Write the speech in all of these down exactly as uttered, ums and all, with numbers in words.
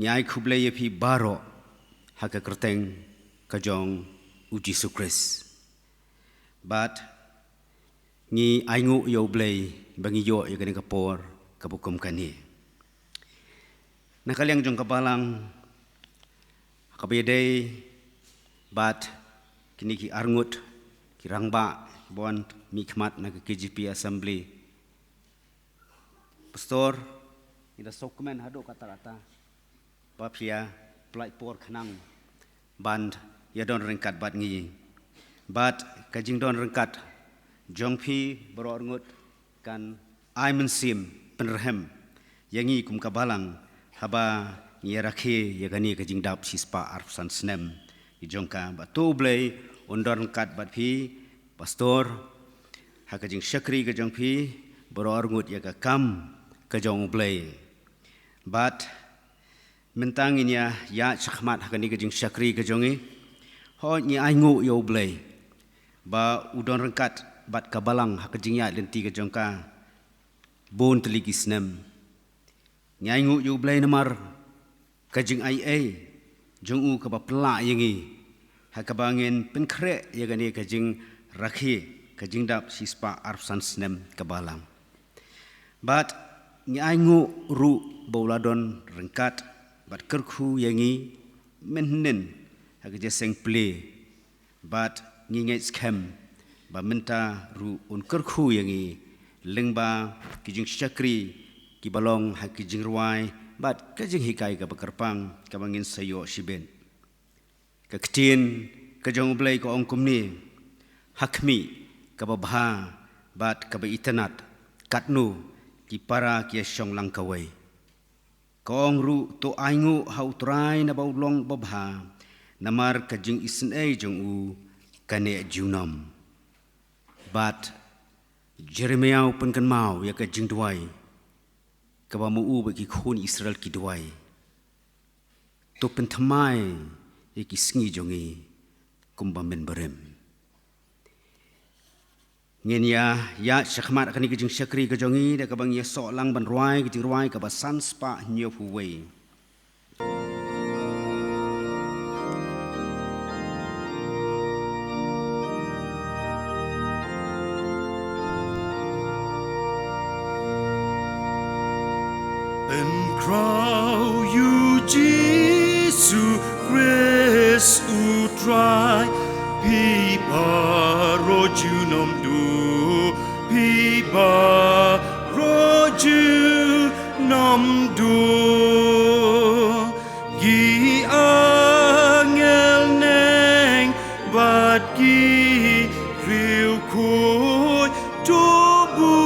Ngi ai khublei ïa phi baroh ha ka kyrteng ka jong u Jisu Khrist. Bad ngi ainguh ïa u Blei ba ngi ïoh ïa kane ka por kaba kum kane. Na ka liang jong ka balang, ha kaba ïadei bad kine ki arngut ki rangbah kiba wan mihkhmat na ka K J P Assembly. Pastor, ngi da sngewkmen haduh katta katta ba phi ïa pynlait por khnang ban ïa don ryngkat bad ngi. Bad ka jingdon ryngkat jong phi baroh arngut kan ai mynsiem pynrhem ïa ngi kum ka balang haba ngi ïa rakhe ïa kane ka jingdap shispah arphew san snem ki jong ka. Bad to u Blei un don ryngkat bad phi, Pastor, ha ka jingshakri ka jong phi baroh arngut ïa ka kam ka jong u Blei. Bad mynta ngin ïa ïaid shakhmat ha kane ka jingshakri ka jong ngi. Hooid, ngi ainguh ïa u Blei ba u don ryngkat bad ka balang ha ka jingïaid lynti ka jong ka bun tylli ki snem. Ngi ainguh ïa u Blei namar ka jingaiei jong u kaba pynlah ïa ngi ha kaba ngin pynkhreh ïa kane ka jingrakhe ka jingdap shispah arphew san snem ka balang. Bad ngi ainguh ruh ba u la don ryngkat bad kyrkhu ïa ngi mynhynnin ha ka jingïaseng plie. Bad ngi ngeit skhem ba mynta ruh un kyrkhu ïa ngi lyngba ki jingshakri kiba long ha ki jingrwai bad ka jinghikai kaba kyrpang kaba ngin sa ïoh shibit. Ka ktien ka jong u Blei ka ong kumne: Ha khmih kaba bha bad kaba itynnad, katno ki para ki ïa shong lang kawei. Ka ong ruh: To ainguh ha u Trai naba u long babha, namar ka jingisynei jong u ka neh junom. Bad Jeremiah u pynkynmaw ïa ka jingduwai kaba ma u bad ki khun Israel ki duwai: To pynthymmai ïa ki sngi jong ngi kumba mynbarim. Ngin ïa ïaid shakhmat ha kane ka jingshakri ka jong ngi da kaba ngin ïa soh lang ban rwai ka jingrwai kaba san spah hynñiewphew wei. Pynkhraw ïa u Jisu Khrist u Trai, phi baroh junom duh, phi baroh junom duh. Ki angel neng bad ki riewkhuid to bun,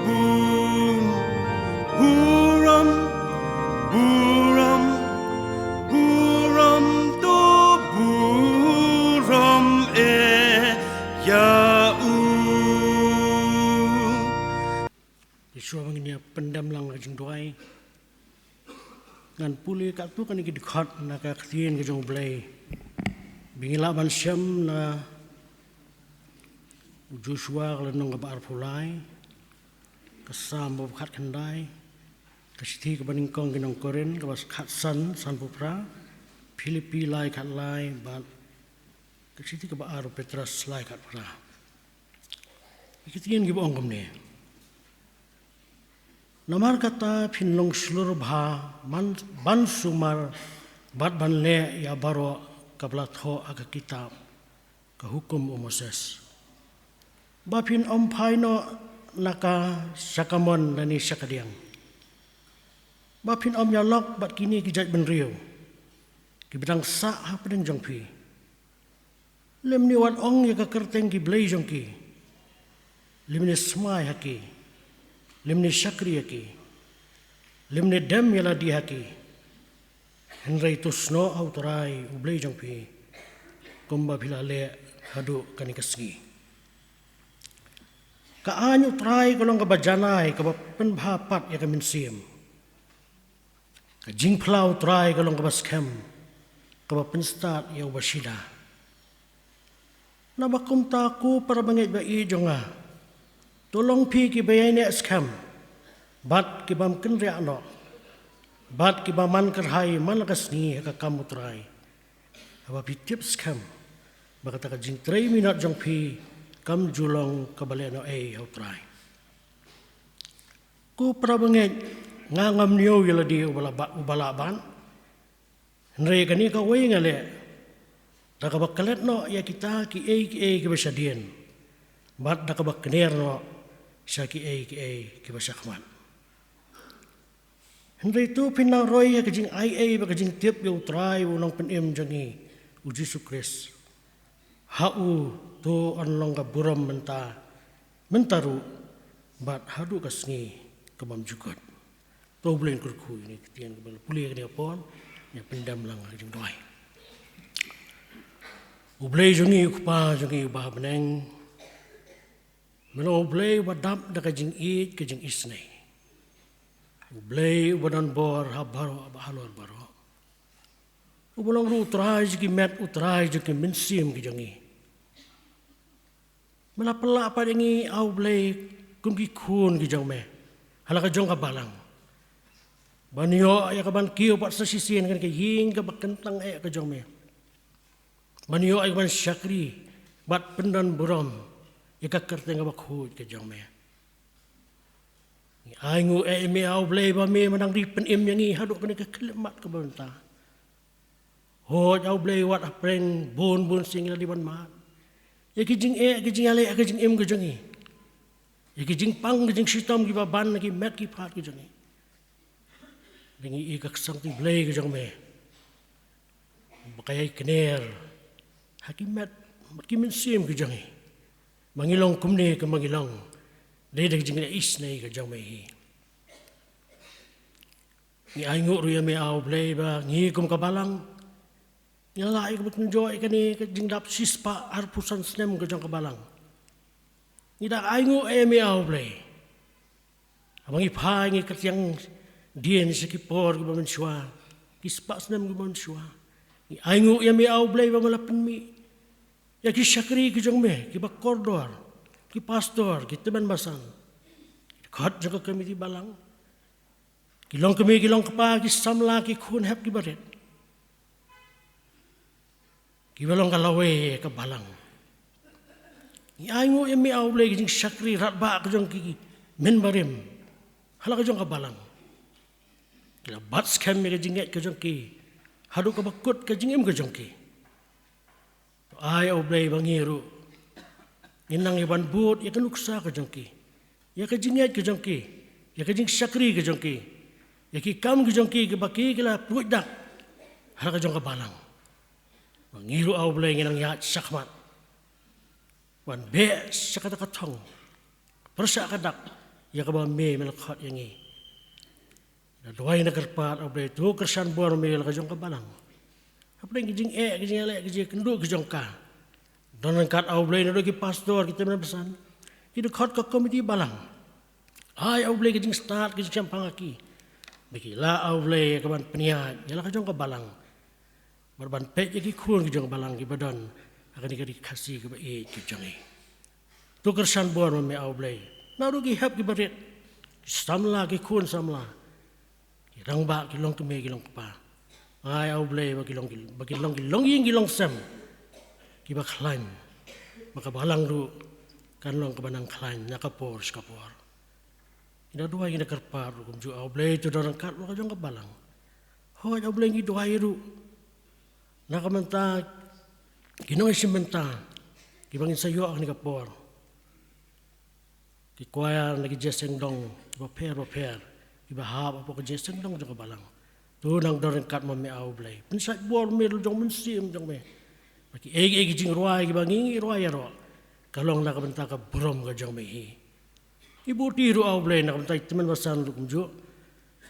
bun, burom, burom, burom to burom eh ïa u. Shuwa ba ngin ïa pyndem lang ka jingduwai, ngan pule katto katne ki dkhot na ka ktien ka jong u Blei ba ngin lah ban shem na u Joshua ka lynnong kaba arphew lai, ka Salm ba khatkhyndai, ka shithi kaba nyngkong ki nong Korinth kaba khatsan, sanphew phra, Philippi lai khatlai, bad ka shithi kaba ar u Petros lai khatphra. Ki ktien kiba ong kumne: Namar kata phin long shlur bha ban, ban sumar bad ban leh ïa baroh kaba la thoh ha ka kitab ka hukum u Moses, ba phin ym phai noh na ka sha kamon lane sha kadiang, ba phin ym ïalok bad kine ki jaitbynriew kiba dang sah hapdeng jong phi. Lymne wat ong ïa ka kyrteng ki blei jong ki, lymne smai ha ki, lymne shakri ïa ki, lymne dem ïa lade ha ki. Hynrei to snoh ha u Trai u Blei jong phi, kumba phi la leh haduh kane ka sngi. Ka aiñ u Trai ka long kaba janai, kaba pynbha pat ïa ka mynsiem. Ka jingphla u Trai ka long kaba skhem, kaba pynstad ïa uba shida. Naba kumta, ko para bangeit ba ïeit jong nga, To long phi kiba ïaineh skhem bad ki bym kynriah noh bad kiba man kyrhai man la ka sngi ha ka kam U Trai, haba phi tip skhem ba kata ka jingtrei minot jong phi kam ju long kaba lehnohei ha U Trai. Ko para bangeit, nga ngam ñiew ïa lade uba la ba-, uba la ban. Hynrei kane kawei nga leh da kaba klet noh ïa kita kiei kiei kiba shadien bad da kaba kner noh sha kiei kiei kiba shakhmat. Hynrei to phin nang roi ïa ka jingaiei bad ka jingtip ïa U Trai, U Nongpynim jong ngi, U Jisu Khrist. Ha u to yn long ka burom mynta, mynta ruh bad haduh ka sngi ka bymjukut. To U Blei un kyrkhu ïa kine ki ktien kiba la pule ha kane ka por. Ngin pyndem lang ha ka jingduwai. U Blei jong ngi, U Kpa jong ngi uba ha bneng, me long U Blei uba dap da ka jingïeit, ka jingisynei. U Blei uba don bor ha baroh bad halor baroh. Uba long ruh U Trai jong ki met, U Trai jong ki mynsiem ki jong ngi. Me la pynlah pat ïa ngi, A U Blei, kum ki khun ki jong me ha la ka jong ka balang, ban ïoh ïa ka ban kiew pat sa shisien ha kane ka ïing kaba kyntang eh ka jong me, ban ïoh ïa ka ban shakri bad pyndon burom ïa ka kyrteng kaba khuid ka jong me. Ngi ainguh eh ïa me, A U Blei, ba me me nang ri pynim ïa ngi haduh kane ka khyllipmat kaba mynta. Hooid, A U Blei, wat hapdeng bun bun sien ngi la dei ban mad ïa ki jingeh, ki jingïaleh, ki jingim ki jong ngi, ïa ki jingpang, ki jingshitom kiba ban na ki met ki phad ki jong ngi. Ngi ïohi ka ksangkti Blei ka jong me ba ka ïai kner ha ki met bad ki mynsiem ki jong ngi, ba ngi long kumne kumba ngi long dei da ka jingïaisynei ka jong me hi. Ngi ainguh ruh ïa me, A U Blei, ba ngi kum ka balang ngi la lah ïa ka ban kynjoh ïa kane ka jingdap shispah arphew san snem ka jong ka balang. Ngi da ainguh ïa me, A U Blei, haba ngi phai ngi kyrtiang dien sha ki por kiba mynshuwa, ki spah snem kiba mynshuwa. Ngi ainguh ïa me, A U Blei, ba me la pynmih ïa ki shakri ki jong me kiba kordor, ki pastor, ki tymmen basan, ki dkhot jong ka komiti balang, ki longkmie ki longkpa, ki samla, ki khun hep kiba rit, kiba long ka lawei ka balang. Ngi ainguh ïa me, A U Blei, ka jingshakri radbah ka jong ki mynbarim ha la ka jong ka balang. Ki la bat skhem ïa ka jingngeit ka jong ki haduh kaba kut ka jingim ka jong ki. To ai, A U Blei, ba ngi ruh ngin nang ïa ban bud ïa ka nuksa ka jong ki, ïa ka jingngeit ka jong ki, ïa ka jingshakri ka jong ki, ïa ki kam ki jong ki kiba ki, ki la pynlait dak ha la ka jong ka balang. Ba ngi ruh, A U Blei, ngin nang ïaid shakhmat ban beh sha kata ka thong pyrshah ka dak ïa kaba me me la khot ïa ngi. Ngi da duwai, ngi da kyrpad, A U Blei, to kyrshan bor me ïa la ka jong ka balang. Hapdeng ki jingeh, ki jingïaleh, ki jingkynduh ki jong ka, don ryngkat, A U Blei, naduh ki pastor, ki tymmen basan, ki dkhot ka komiti balang. Ai, A U Blei, ka jingstad, ka jingshemphang ha ki, ba ki lah, A U Blei, ka ban pynïaid ïa la ka jong ka balang bad ban peit ïa ki khun ki jong ka balang kiba don ha kane ka ri Khasi kaba ïeit ka jong ngi. To kyrshan bor ma me, A U Blei, naduh ki hep kiba rit, ki samla, ki khun samla, ki rangbah, ki longkmie, ki longkpa. Ai, A U Blei, ba ki long ki, ba ki long ki longïing ki longsem kiba khlaiñ, ba ka balang ruh kan long kaba nang khlaiñ na ka por sha ka por. Ngi da duwai, ngi da kyrpad ruh kumjuh, A U Blei, to don ryngkat la ka jong ka balang. Hooid, A U Blei, ngi duwai ruh na ka bynta ki nongïashim bynta kiba ngin sa ïoh ha kane ka por, ki choir na ki jingïaseng dong kiba pher ba pher kiba hap hapoh ka jingïaseng dong jong ka balang. To nang don ryngkat ma me, A U Blei. Pynshait bor ma me, la jong mynsiem jong me, ba kiei kiei ki jingrwai kiba ngi, ngi rwai ïaroh, ka long na ka bynta ka burom ka jong me hi. Ngi buh ti ruh, A U Blei, na ka bynta ki tymmen basan ruh kumjuh,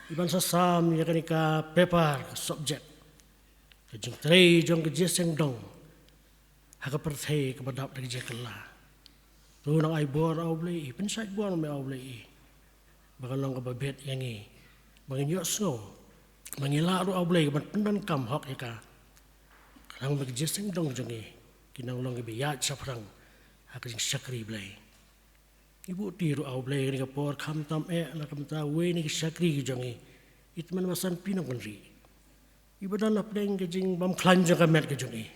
kiban sa sam ïa kane ka paper, ka subject, ka jingtrei jong ka jingïaseng dong ha ka pyrthei kaba dap da ka jingkylla. To nang ai bor, A U Blei, pynshait bor ma me, A U Blei, ba kan long kaba bit ïa ngi, ba ngin ïohsngew, ba ngin lah ruh, A U Blei, ban pyndonkam hok ïa ka, khnang ba ki jingïaseng dong jong ngi kin nang long kiba ïaid shaphrang ha ka jingshakri Blei. Ngi buh ti ruh, A U Blei, kane ka por, khamtam eh na ka bynta uwei na ki shakri ki jong ngi, i Tymmen Basanphi Nongpynrih, iba don hapdeng ka jingbymkhlaiñ jong ka met ka jong i.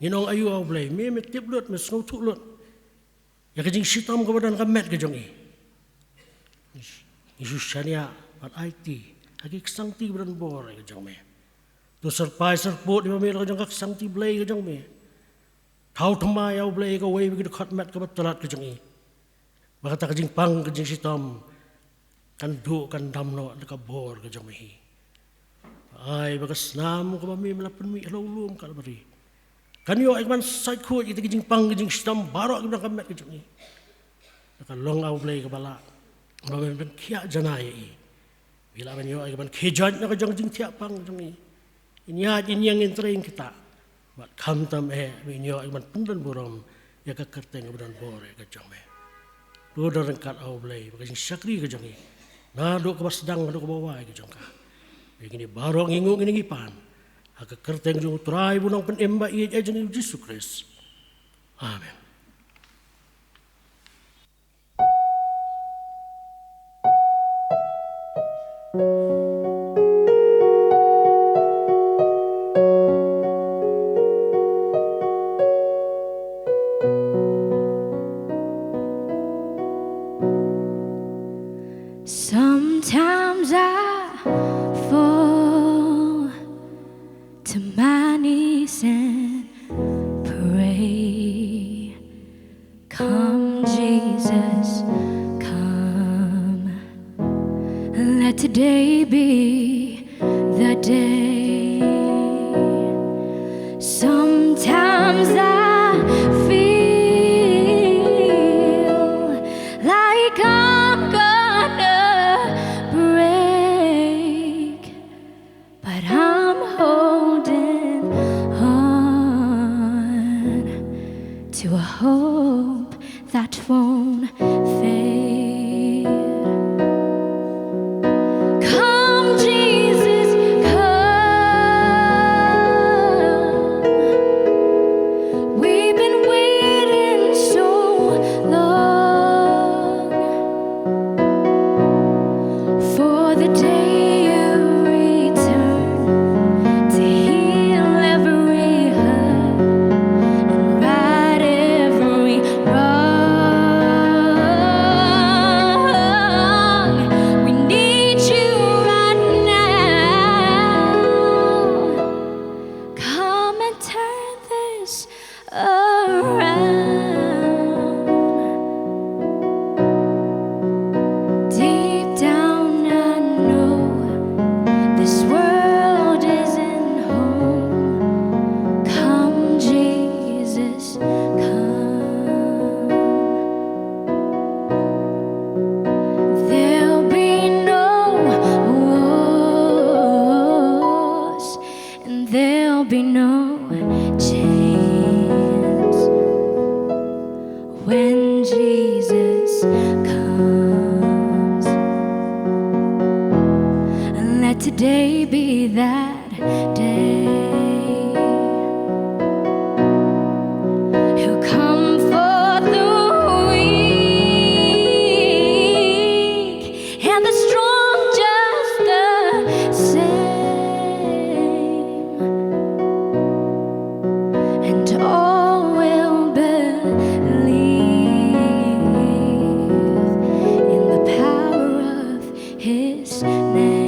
Ngin ong aïu, A U Blei, me me tip lut, me sngewthuh lut ïa ka jingshitom kaba don ha ka met ka jong i. Ngi shu shaniah bad aiti ha ki ksangti ba don bor ka jong me. To syrpai syrpud ïa me la ka jong ka ksangti Blei ka jong me. Thaw thymmai, A U Blei, kawei ka dkhot met kaba tlot ka jong i, ba kata ka jingpang ka jingshitom kan duh kan dam noh da ka bor ka jong me hi. Ai ba ka snam kaba me me la pynmih halor u lum Kalbari kan ïoh ïa ka ban sait khuid ïa ka jingpang ka jingshitom baroh kiba don ha ka met ka jong i. Da ka long, A U Blei, kaba lah ba me ban khiah janai ïa i. Me lah ban ïoh ïa ka ban khie joit na ka jong ka jingthiah pang jong i. Ngin ïaid, ngin ïeng, ngin trei, ngin ktah. Bad khamtam eh, me ïoh ïa ka ban pyndon burom ïa ka kyrteng kaba don bor ïa ka jong me. To don ryngkat, A U Blei, bad ka jingshakri ka jong i, naduh kaba sdang haduh kaba wai ka jong ka. Bad kine baroh ngi nguh, ngi pan ha ka kyrteng jong U Trai bad U Nongpynim ba ïeit jong ngi, U Jisu Khrist. Amen. Sometimes I fall to my knees and pray. Come, Jesus, come. Let today be the day. Sometimes I feel like I'm gonna break, but I'm holding on to a hope that won't fade. Come, Jesus, come. We've been waiting so long for the day you return to heal every hurt and right every wrong. We need you right now. Come and turn this around. Deep down, I know this world isn't home. Come, Jesus, come. There'll be no wars and there'll be no chains when Jesus comes. And let today be that day. He'll come for the weak and the strong just the same. And all will believe in the power of his name.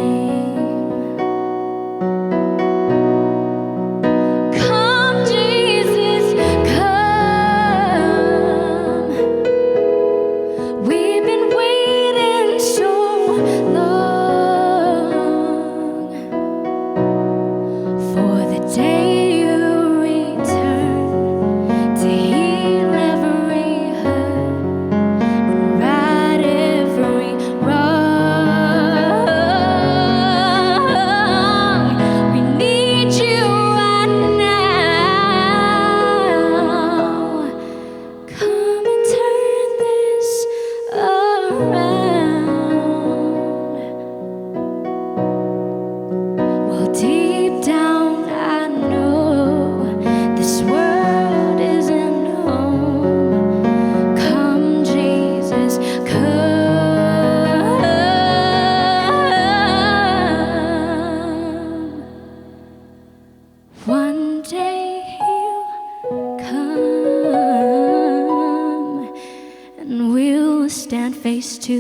to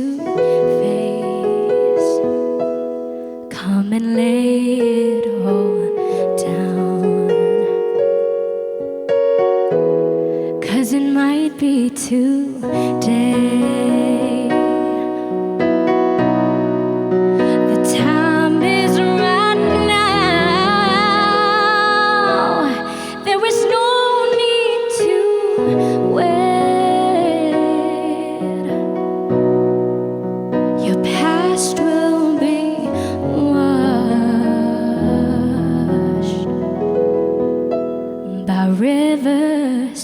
face. Come and lay it all down. 'Cause it might be today. The time is right now. There is no need to wait. Your past will be washed by rivers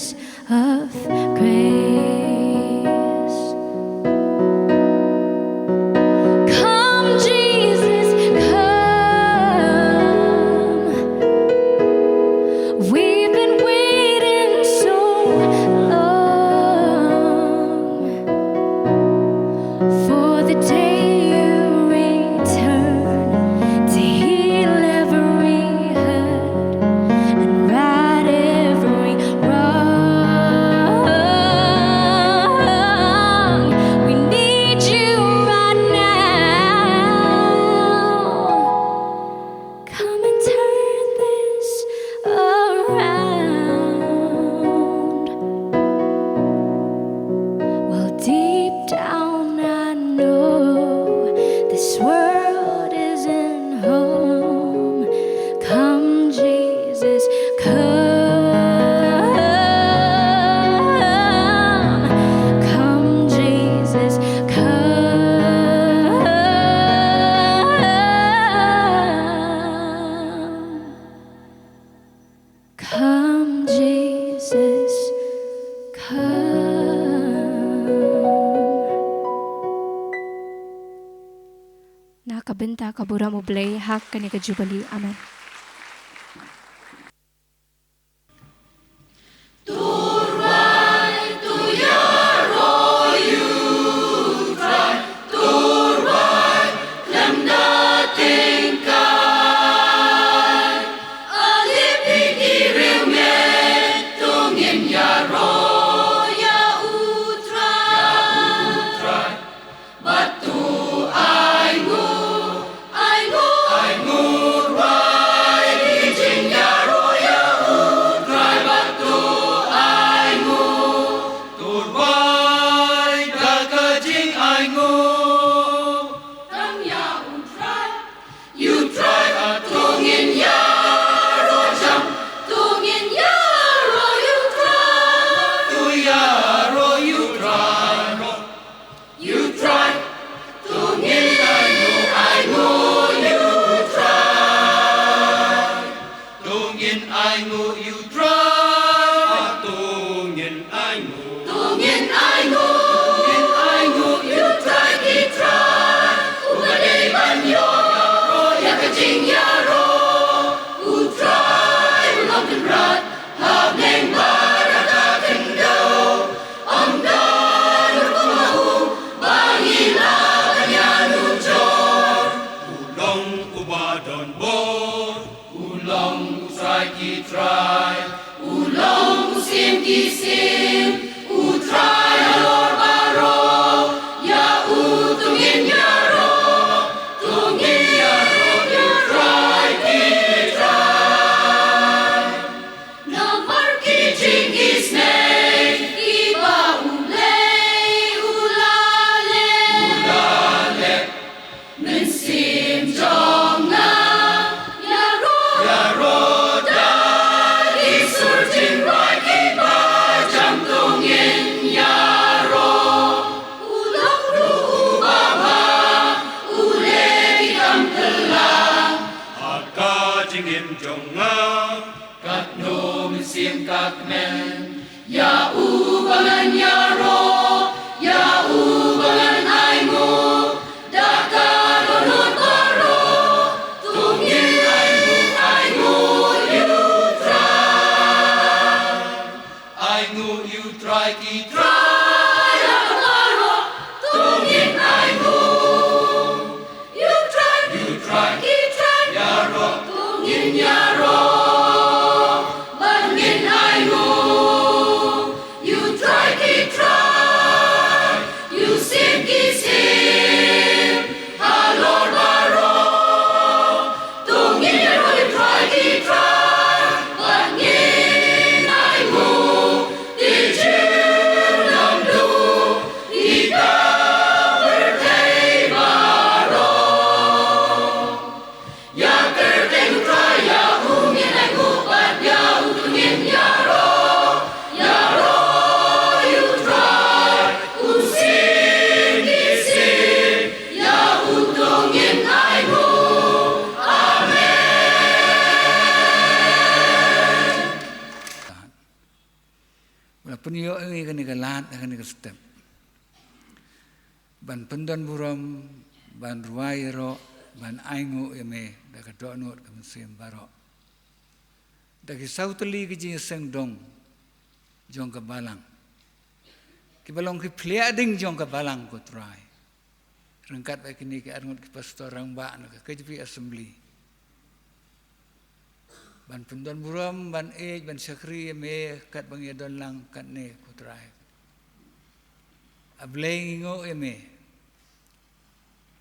of grace. Come, Jesus, come. We've been waiting so long for the day you return to heal every hurt and right every wrong. We need you right now. Come and turn this around. Well, deep down, I know this world isn't home. Come, Jesus, come. Come, Jesus, come. Come, Jesus, come. Na ka bynta ka burom U Blei ha kane ka Jubili. Amen. Tang ïa U Trai, U Trai, to ngin ïaroh jam, to ngin ïaroh U Trai. To ïaroh U Trai, U Trai, to ngin ainguh, ainguh U Trai. To ngin ainguh U Trai. To ngin ainguh. To ngin ainguh. To ngin ainguh U Trai ki trai. Uba dei ban ïoh ïa ka jingïaroh. U Trai u long kynrad ha bneng bad ha ka khyndew. Ym don rukom ha u ba ngi lah ban ïanujor. U long uba don bor. U long U Trai ki trai, U long U Siem ki siem, U Trai halor baroh. Ïa u to ngin ïaroh, to ngin ïaroh, U Trai ki trai. Namar ki jingisynei kiba U Blei u la leh. U la leh. Mynsiem jong nga, ïaroh, ïaroh da ki sur jingrwai kiba jam, to ngin ïaroh. U long ruh uba bha, u leh ki kam kylla. Ha ka jingim jong nga. Katno mynsiem ka kmen, ïa uba ngan ïaroh, ïa uba ngan ainguh, da ka dohnud baroh, to ngin ainguh, ainguh ïa U Trai. Ainguh ïa U Trai ki trai, ïa baroh, to ngin ainguh. U Trai, U Trai, ki trai, ïaroh, to ngin ïaroh, ban ngin ainguh. U Trai ki trai, U Siem ki siem. Pynïoh ïa ngi kane ka lad, kane ka step ban pyndon burom, ban rwai ïaroh, ban ainguh ïa me da ka dohnud ka mynsiem baroh. Da ki saw tylli ki jingïaseng dong jong ka balang, kiba long ki phliah ding jong ka balang, ko Trai. Ryngkat bad kine ki arngut ki pastor rangbah na ka K J P Assembly, ban pyndon burom, ban ïeit, ban shakri ïa me katba ngi ïadon lang katne, ko Trai. A Blei, ngi nguh ïa me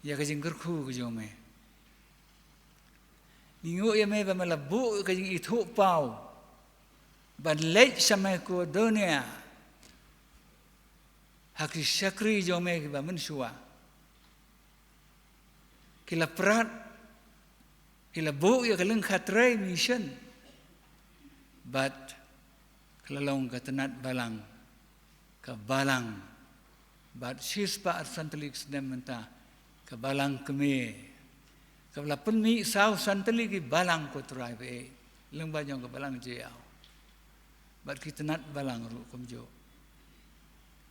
ïa ka jingkyrkhu ka jong me. Ngi nguh ïa me ba me la buh ka jingithuhpaw ban leit sha Makedonia ha ki shakri jong me kiba mynshuwa. Ki la prat, ki la buh ïa ka lyngkha trei mission, bad ka la long ka tnat balang, ka balang, bad shispah arphew san tylli ki snem mynta, ka balang kmie, kaba la pynmih saw san tylli ki balang, ko Trai, ba ïeit lyngba jong ka balang Jaïaw bad ki tnat balang ruh kumjuh.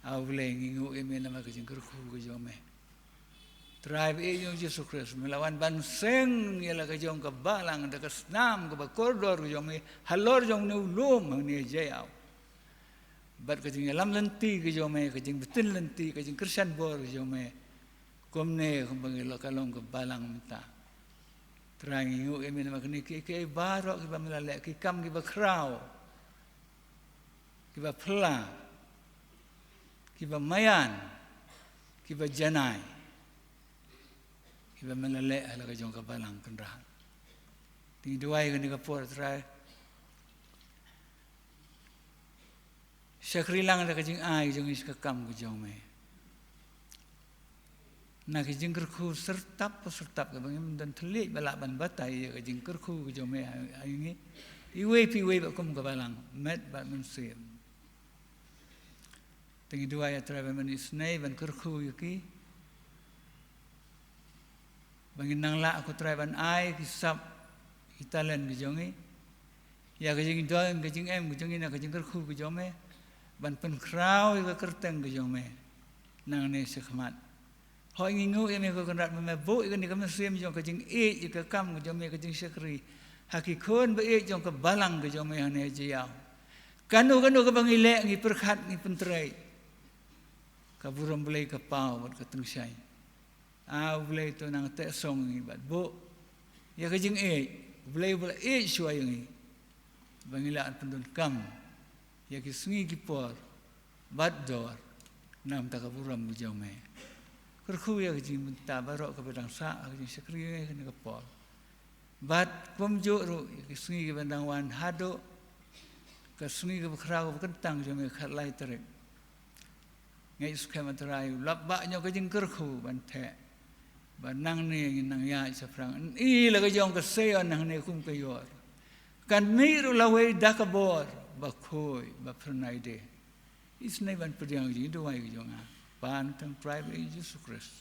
A Blei, ngi nguh ïa me namar ka jingkyrkhu ka jong me. Trai ba ïeit jong U Jisu Khrist, me la wan ban seng ïa la ka jong ka balang da ka snam kaba kordor ka jong me halor jong une u lum hangne Jaïaw, bad ka jingïalam lynti ka jong me, ka jingbtin lynti, ka jingkyrshan bor ka jong me, kumne kumba ngi la ka long ka balang mynta. Trai, ngi nguh ïa me namar kine kiei kiei baroh kiba me la leh, ki kam kiba khraw, kiba phylla, kiba maïan, kiba janai, kiba me la leh ha la ka jong ka balang, Kynrad. Te ngi duwai kane ka por, Trai, shakri lang da ka jingai jong ngi sha ka kam ka jong me. Na ki jingkyrkhu syrtap pa syrtap kaba ngim don thylliej ba lah ban batai ïa ka jingkyrkhu ka jong me ha, ha ngi, iwei pa iwei bad kum ka balang, met bad mynsiem. Te ngi duwai, A Trai, ba men isynei ban kyrkhu ïa ki, ba ngin nang lah, ko Trai, ban ai ki sap, ki talent ka jong ngi ïa ka jingdon, ka jingem ka jong ngi na ka jingkyrkhu ka jong me, ban pynkhraw ïa ka kyrteng ka jong me nangne shakhmat. Hooid, ngi nguh ïa me, ko Kynrad, ba me buh ïa kane ka mynsiem jong ka jingïeit ïa ka kam ka jong me, ka jingshakri ha ki khun ba ïeit jong ka balang ka jong me hangne Jaïaw. Kano kano kaba ngi leh, ngi pyrkhat, ngi pyntrei, ka burom Blei ka paw bad ka tyngshaiñ. A Blei, to nang teh song ïa ngi bad buh ïa ka jingïeit U Blei uba la ïeit shuwa ïa ngi, ba ngin lah ban pyndonkam ïa ki sngi ki por bad dor na ka bynta ka burom ka jong me. Kyrkhu ïa ka jingbynta baroh kaba dang sah ha ka jingshakri ïa ngi ha kane ka por. Bad kumjuh ruh ïa ki sngi kiba dang wan haduh ka sngi kaba khraw kaba kyntang jong me, khatlai tarik. Ngeit skhem, A Trai, u lap bah ñiuh ka jingkyrkhu ban theh ba nangne ngin nang ïaid shaphrang, i la ka jong ka Seion hangne kum ka ïor, kan mih ruh lawei da ka bor bakhuid ba phyrnai de. Isynei ban pdiang ïa ka jingduwai ka jong nga, Kpa, na ka kyrteng U Trai bad U Jisu Khrist.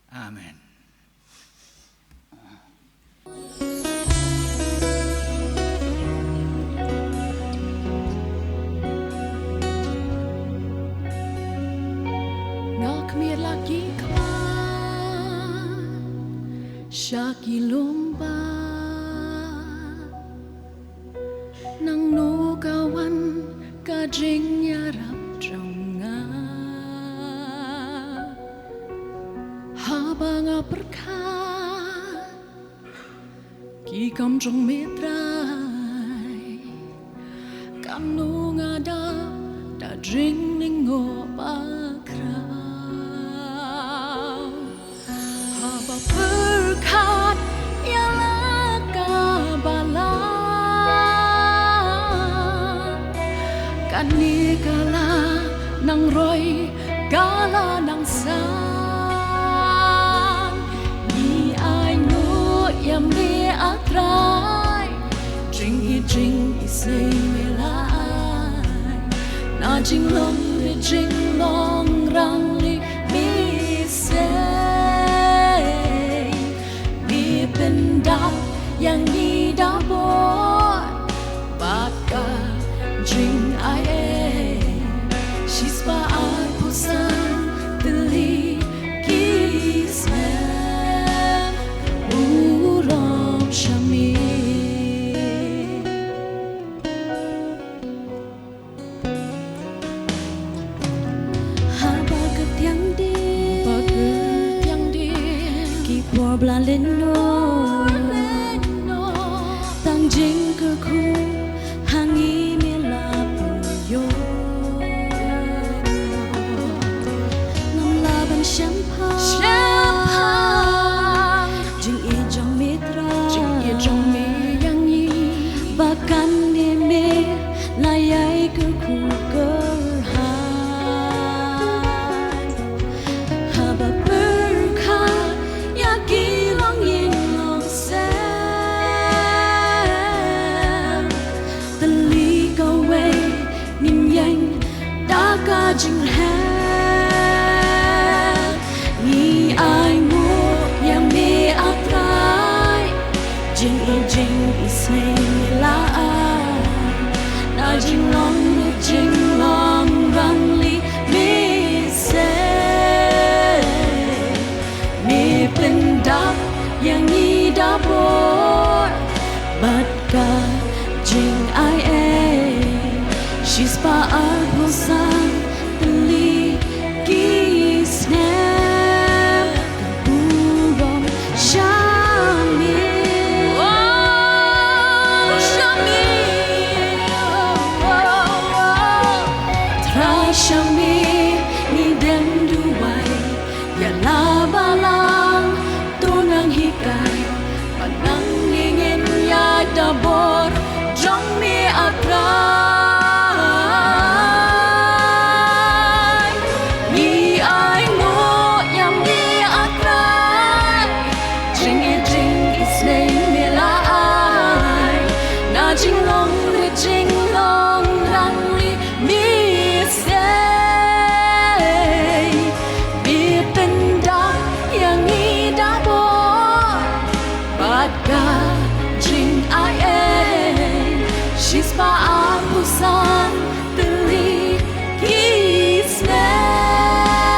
Amen. Nga khmih la ki khmat sha ki lum ba nangno ka wan ka jingïarap jong nga. Haba nga pyrkhat ki kam jong me Trai, kano nga da, da jingning o ba khraw. Haba pyrkhat ïa la ka balang, kane ka la nang roi, ka la nang san. Ngi ainguh ïa me, A Trai, jingïeit jingisynei me la ai. Na jinglong ri jinglong rangli me sei, me pyndap ïa ngi da bor bad ka jingai ei. Jingisynei la ai na jinglong, jinglong rangli, mi seh, mi pyndap ïa ngi da bor bad ka jingaiei. Shispah arphew san tylli ki snem. Burom sha me. Oh, sha me. Oh, oh, oh. Trai sha me, ngi dem duwai ïa la balang, to nang hikai, ba nang ïeng ïa da bor jong me, A Trai. Ngi ainguh ïa me, A Trai. Jingïeit jingisynei me la ai na jinglong, jinglong rangli, mi seh, mi pyndap ïa ngi da bor bad ka jingaiei. Shispah arphew san tylli ki snem,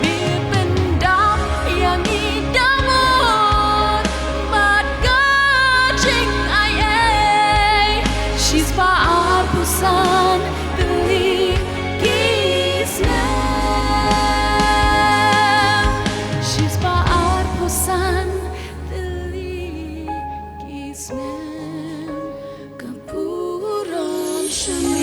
mi pyndap ïa ngi da bor bad ka jingaiei. Shispah arphew san tylli ki snem. Shispah arphew san tylli ki snem. Ka burom sha me.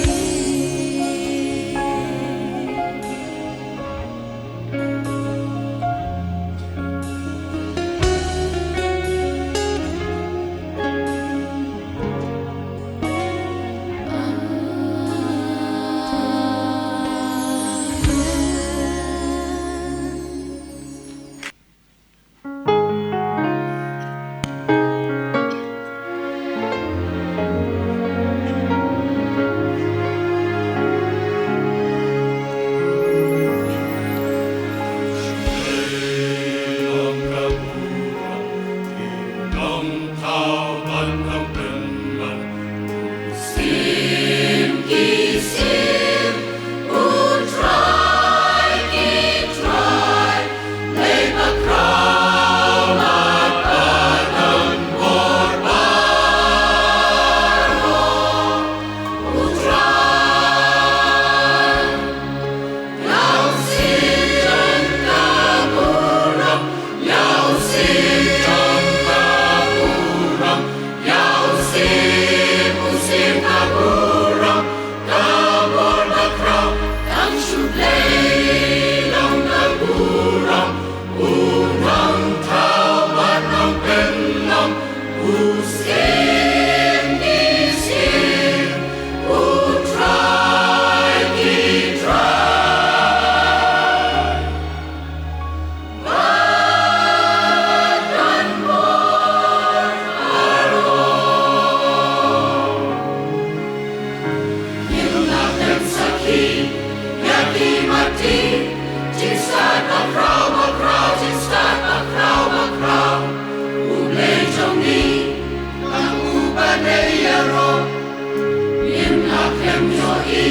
Ngim la khlem ïohi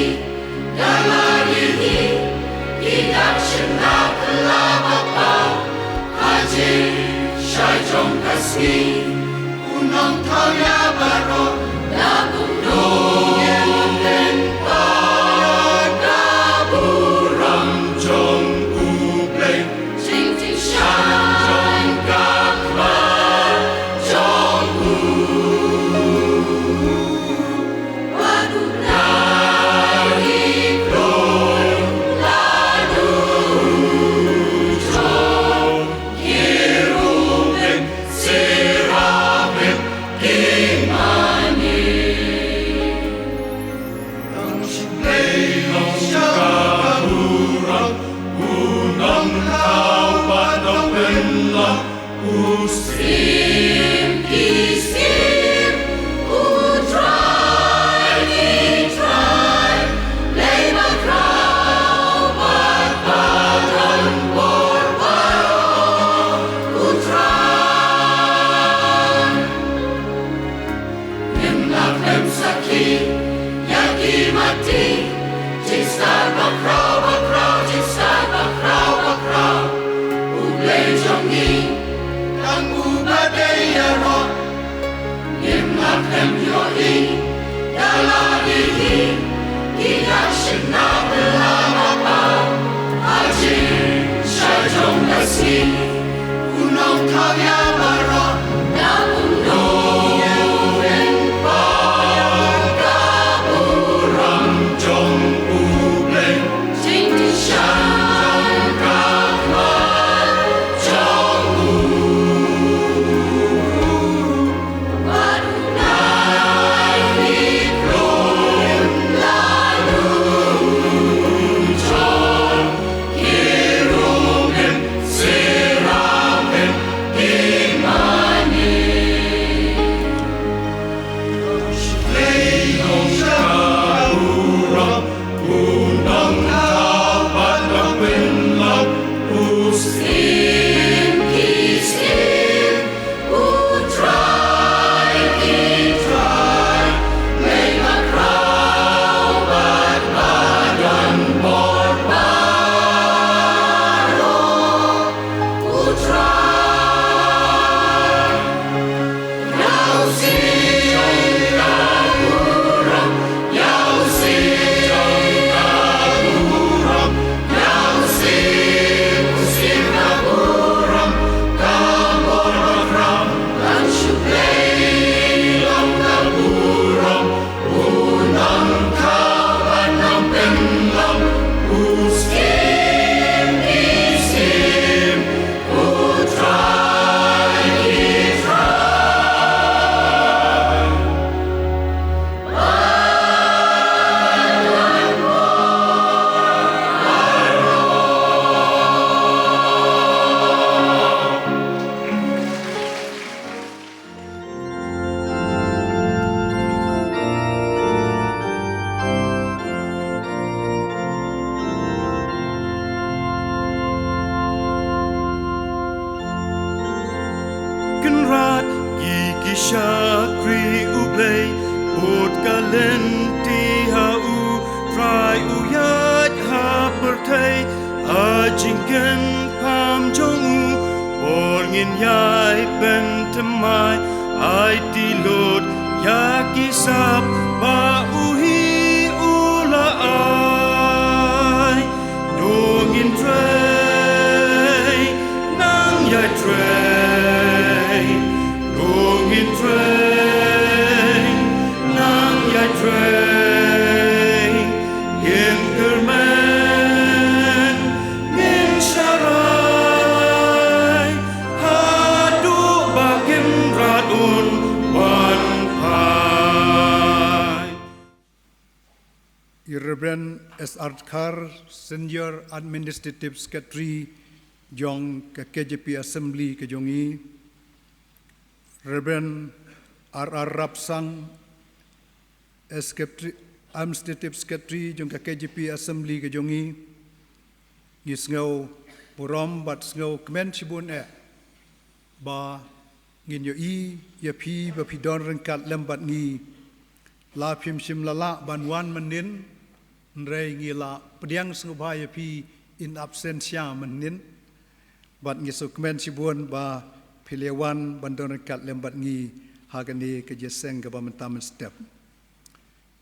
da la ri hi, ki dak shynna kylla ba paw ha jingshai jong ka sngi. U Nongthaw ïa baroh da kumno ngin pynpaw ka burom jong U Blei. Jingtip sha jong ka kmar jong u. Wat u nari kloi la du jong ki ruben sira. Kynrad ïa ki shakri U Blei, bud ka lynti ha U Trai u ïaid ha pyrthei, ha jingkyrpad jong U, bor ngin ïai pynthymmai, aiti lut ïa ki sap ba U hi U la ai. To ngin trei, nang ïai trei. To ngin trei, nang ïai trei. Ngin kyrmen, ngin sharai, haduh ba Kynrad un wan phai. I Reverend S R Dkhar, Senior Administrative Secretary jong ka K J P Assembly ka jong ngi, Reverend R R Rapsang, Secretary, Administrative Secretary jong ka K J P Assembly ka jong ngi, ngi sngew burom bad sngew kmen shibun eh ba ngin ïohi ïa phi ba phi don ryngkat lem bad ngi. La phim shym la lah ban wan mynnin, hynrei ngi la pdiang sngewbha ïa phi in absentia mynnin. Bad ngi sngewkmen shibun ba phi la wan ban don ryngkat lem bad ngi ha kane ka jingïaseng kaba mynta mynstep.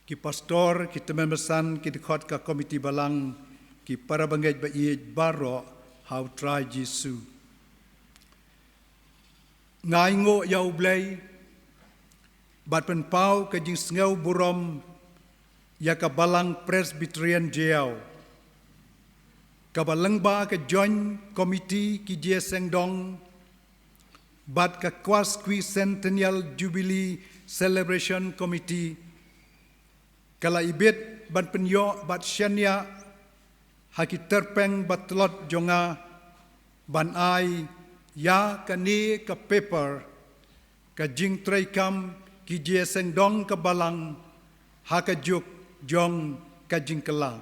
Ki pastor, ki tymmen basan, ki dkhot ka komiti balang, ki para bangeit ba ïeit baroh ha U Trai Jisu. Nga ainguh ïa U Blei bad pynpaw ka jingsngew burom ïa ka Balang Presbyterian Jaïaw, kaba lyngba ka Joint Committee ki jingïaseng dong bad ka Quas Quicentennial Jubilee Celebration Committee, ka la ibit ban pynïoh bad shaniah ha ki tyrpeng ba tlot jong nga ban ai ïa kane ka paper, ka jingtreikam ki jingïaseng dong ka Balang ha ka juk jong ka jingkylla.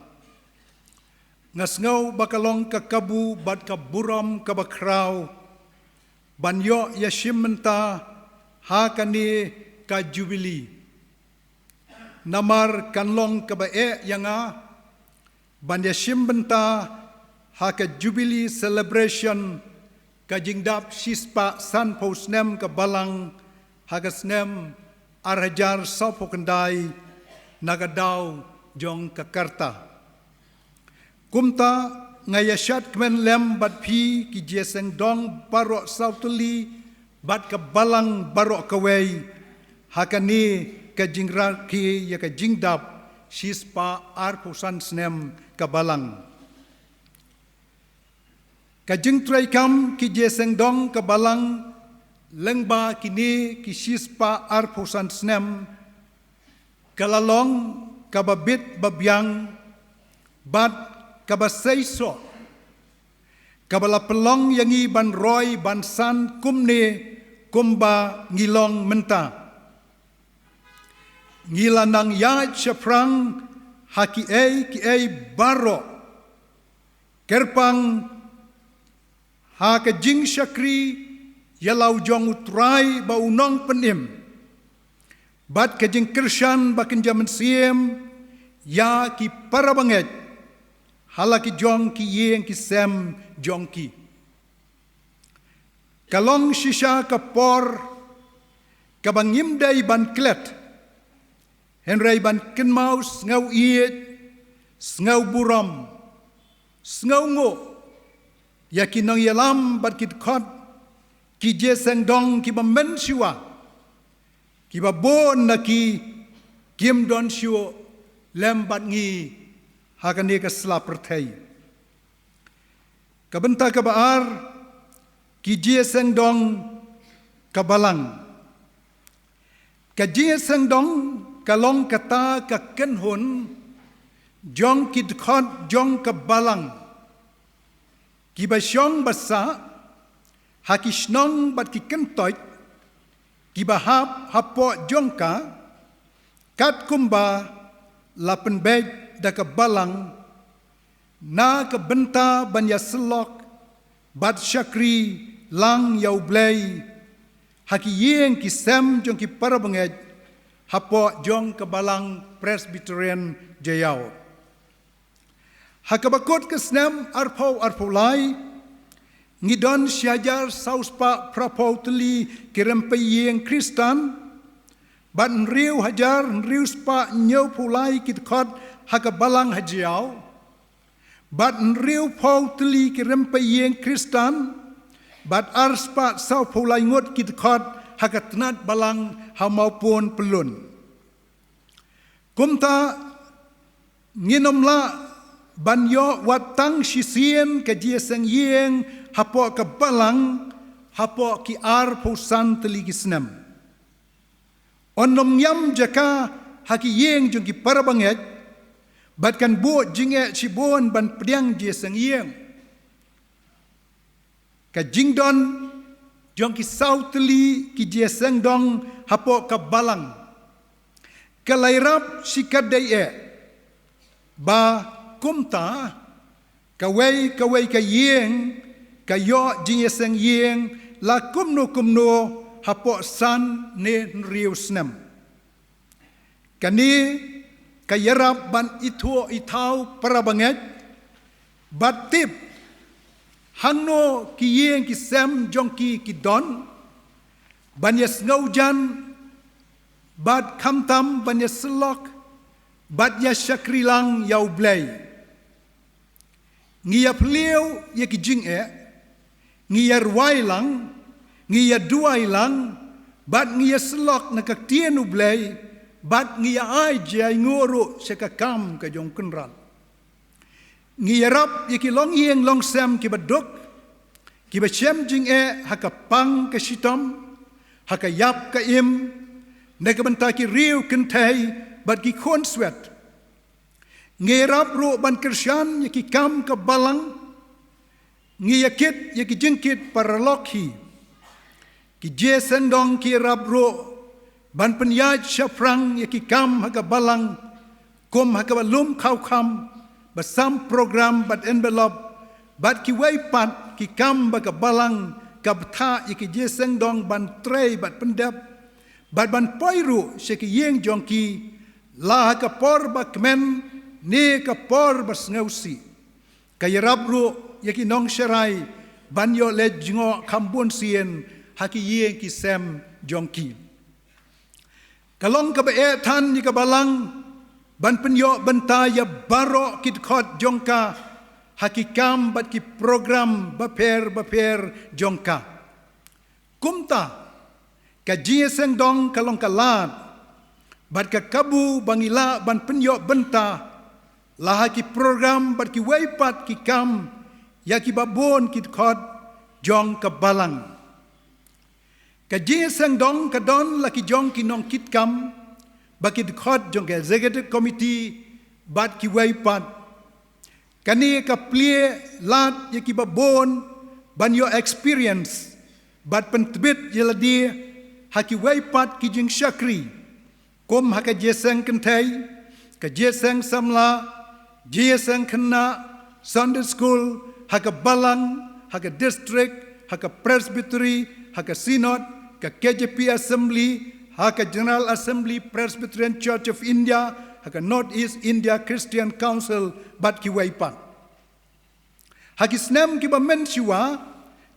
Nga sngew ba ka long ka kabu bad ka burom kaba khraw ban ïoh ïashim bynta ha kane ka Jubilee. Namar kan long kaba eh ïa nga ban ïashim bynta ha ka Jubilee Celebration, ka jingdap shispah sanphew snem ka Balang, ha ka snem ar hajar sawphew khyndai, na ka daw jong ka karta. Kumta nga ïa shad kmen lem bad phi ki jingïaseng dong baroh saw tylli bad ka balang baroh kawei ha kane ka jingrakhe ïa ka jingdap shispah arphew san snem ka balang. Ka jingtreikam ki jingïaseng dong ka balang lyngba kine ki shispah arphew san snem ka la long kaba bit ba biang bad kaba seisoh, kaba la pynlong ïa ngi ban roi ban san kumne kumba ngi long mynta. Ngi la nang ïaid shaphrang ha kiei kiei baroh, kyrpang ha ka jingshakri ïa la u jong U Trai ba u Nongpynim bad ka jingkyrshan ba kynja mynsiem ïa ki para bangeit ha la ki jong ki ïing ki sem jong ki. Ka long shisha ka por kaba ngim dei ban klet, hynrei ban kynmaw sngew ïeit, sngew burom, sngew nguh ïa ki nongïalam bad ki dkhot ki jingïaseng dong kiba mynshuwa, kiba bun na ki kim don shuh lem bad ngi ha kane ka sla pyrthei. Ka bynta kaba ar, ki jingïaseng dong ka balang. Ka jingïaseng dong ka long kata ka kynhun jong ki dkhot jong ka balang kiba shong ba sah ha ki shnong bad ki kyntoit kiba hap hapoh jong ka, katkumba la pynbeit da ka balang na ka bynta ban ïasyllok bad shakri lang ïa U Blei ha ki ïing ki sem jong ki para bangeit hapoh jong ka Balang Presbyterian Jaïaw. Ha kaba kut ka snem arphew arphew lai, ngi don shi hajar saw spah phraphew tylli ki rympei ïing Khristan bad hynriew hajar hynriew spah hynñiewphew lai ki dkhot ha ka balang ha Jaïaw bad hynriewphew tylli ki rympei ïing Khristan bad ar spah sawphew lai ngut ki dkhot ha ka tnat balang ha Mawpun Pyllun. Kumta ngin ym lah ban ïoh wat tang shisien ka jingïaseng ïing hapoh ka balang hapoh ki arphew san tylli ki snem. Yn ym ñiam jaka ha ki ïing jong ki para bangeit bad kan buh jingeh shibun ban pdiang jingïaseng ïing. Ka jingdon jong ki saw tylli ki jingïaseng dong hapoh ka balang ka la ïarap shikatdei eh ba kumta kawei kawei ka ïing ka ïoh jingïaseng ïing la kumno kumno hapoh san ne hynriew snem. Kane ka ïarap ban ithuh ithaw para bangeit bad tip hangno ki ïing ki sem jong ki ki don ban ïasngewjan bad khamtam ban ïasyllok bad ïashakri lang ïa U Blei. Ngi ïaphylliew ïa ki jingeh, ngi ïarwai lang, ngi ïaduwai lang bad ngi ïasyllok na ka ktien U Blei bad ngi ïa-ai jainguh ruh sha ka kam ka jong U Kynrad. Ngi ïarap ïa ki longïing longsem kiba duk, kiba shem jingeh ha ka pang ka shitom, ha ka ïap ka im, na ka bynta ki riew kynthei bad ki khun swet. Ngi ïarap ruh ban kyrshan ïa ki kam ka balang, ngi ïakit ïa ki jingkit paralok hi. Ki jingïaseng dong ki ïarap ruh ban pynïaid shaphrang ïa ki kam ha ka balang, kum ha kaba lum khawkham, ba sam program bad envelope, bad kiwei pat ki kam ba ka balang ka bthah ïa ki jingïaseng dong ban trei bad pyndep bad ban poi ruh sha ki ïing jong ki, la ha ka por ba kmen ne ka por ba sngewsih. Ka ïarap ruh ïa ki nongsharai ban ïoh leit jngoh kham bun sien ha ki ïing ki sem jong ki. Ka long kaba eh than ïa ka Balang ban pynïoh bynta ïa baroh ki dkhot jong ka ha ki kam bad ki program bapher bapher jong ka. Kumta, ka jingïaseng dong ka long ka lad bad ka kabu ba ngi lah ban pynïoh bynta la ha ki program bad kiwei pat ki kam ïa kiba bun ki dkhot jong ka Balang. Ka jingïaseng dong ka don la ki jong ki nongkitkam, ba ki dkhot jong ka Executive Committee bad kiwei pat. Kane ka plie lad ïa kiba bun ban ïoh experience bad pyntbit ïa lade ha kiwei pat ki jingshakri, kum ha ka jingïaseng kynthei, ka jingïaseng samla, jingïaseng khynnah, Sunday school, ha ka Balang, ha ka district, ha ka Presbytery, ha ka Synod, ka K J P Assembly, ha ka General Assembly Presbyterian Church of India, ha ka North East India Christian Council bad kiwei pat. Ha ki snem kiba mynshuwa,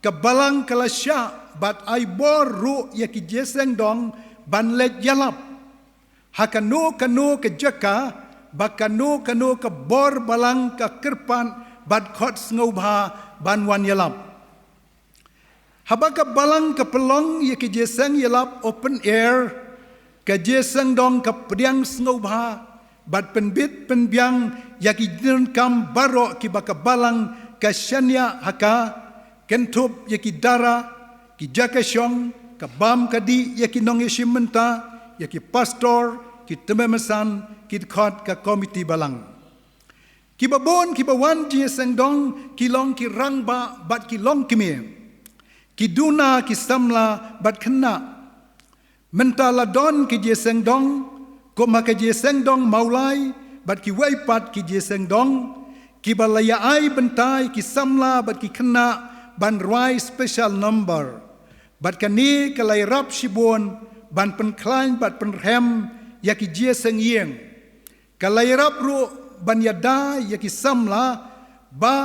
ka Balang ka la shah bad ai bor ruh ïa ki jingïaseng dong ban leit ïalap ha kano kano ka jaka, ba kano kano ka bor Balang ka kyrpad bad khot sngewbha ban wan ïalap. Haba ka Balang ka pynlong ïa ka jingïaseng ïalap open air, ka jingïaseng dong ka pdiang sngewbha bad pynbit pynbiang ïa ki jingdonkam baroh kiba ka Balang ka shaniah ha ka, kynthup ïa ki dara, ki jaka shong, ka bam ka dih ïa ki nongïashim bynta, ïa ki pastor, ki tymmen basan, ki dkhot ka komiti Balang. Kiba bun kiba wan jingïaseng dong ki long ki rangbah bad ki longkmie, ki duna ki samla bad khynnah. Mynta la don ki jingïaseng dong, kum ha ka jingïaseng dong Mawlai bad kiwei pat ki jingïaseng dong, kiba la ïa ai bynta ïa ki samla bad ki khynnah ban rwai special number. Bad kane ka la ïarap shibun ban pynkhlaiñ bad pynrhem ïa ki jingïaseng ïing. Ka la ïarap ruh ban ïada ïa ki samla ba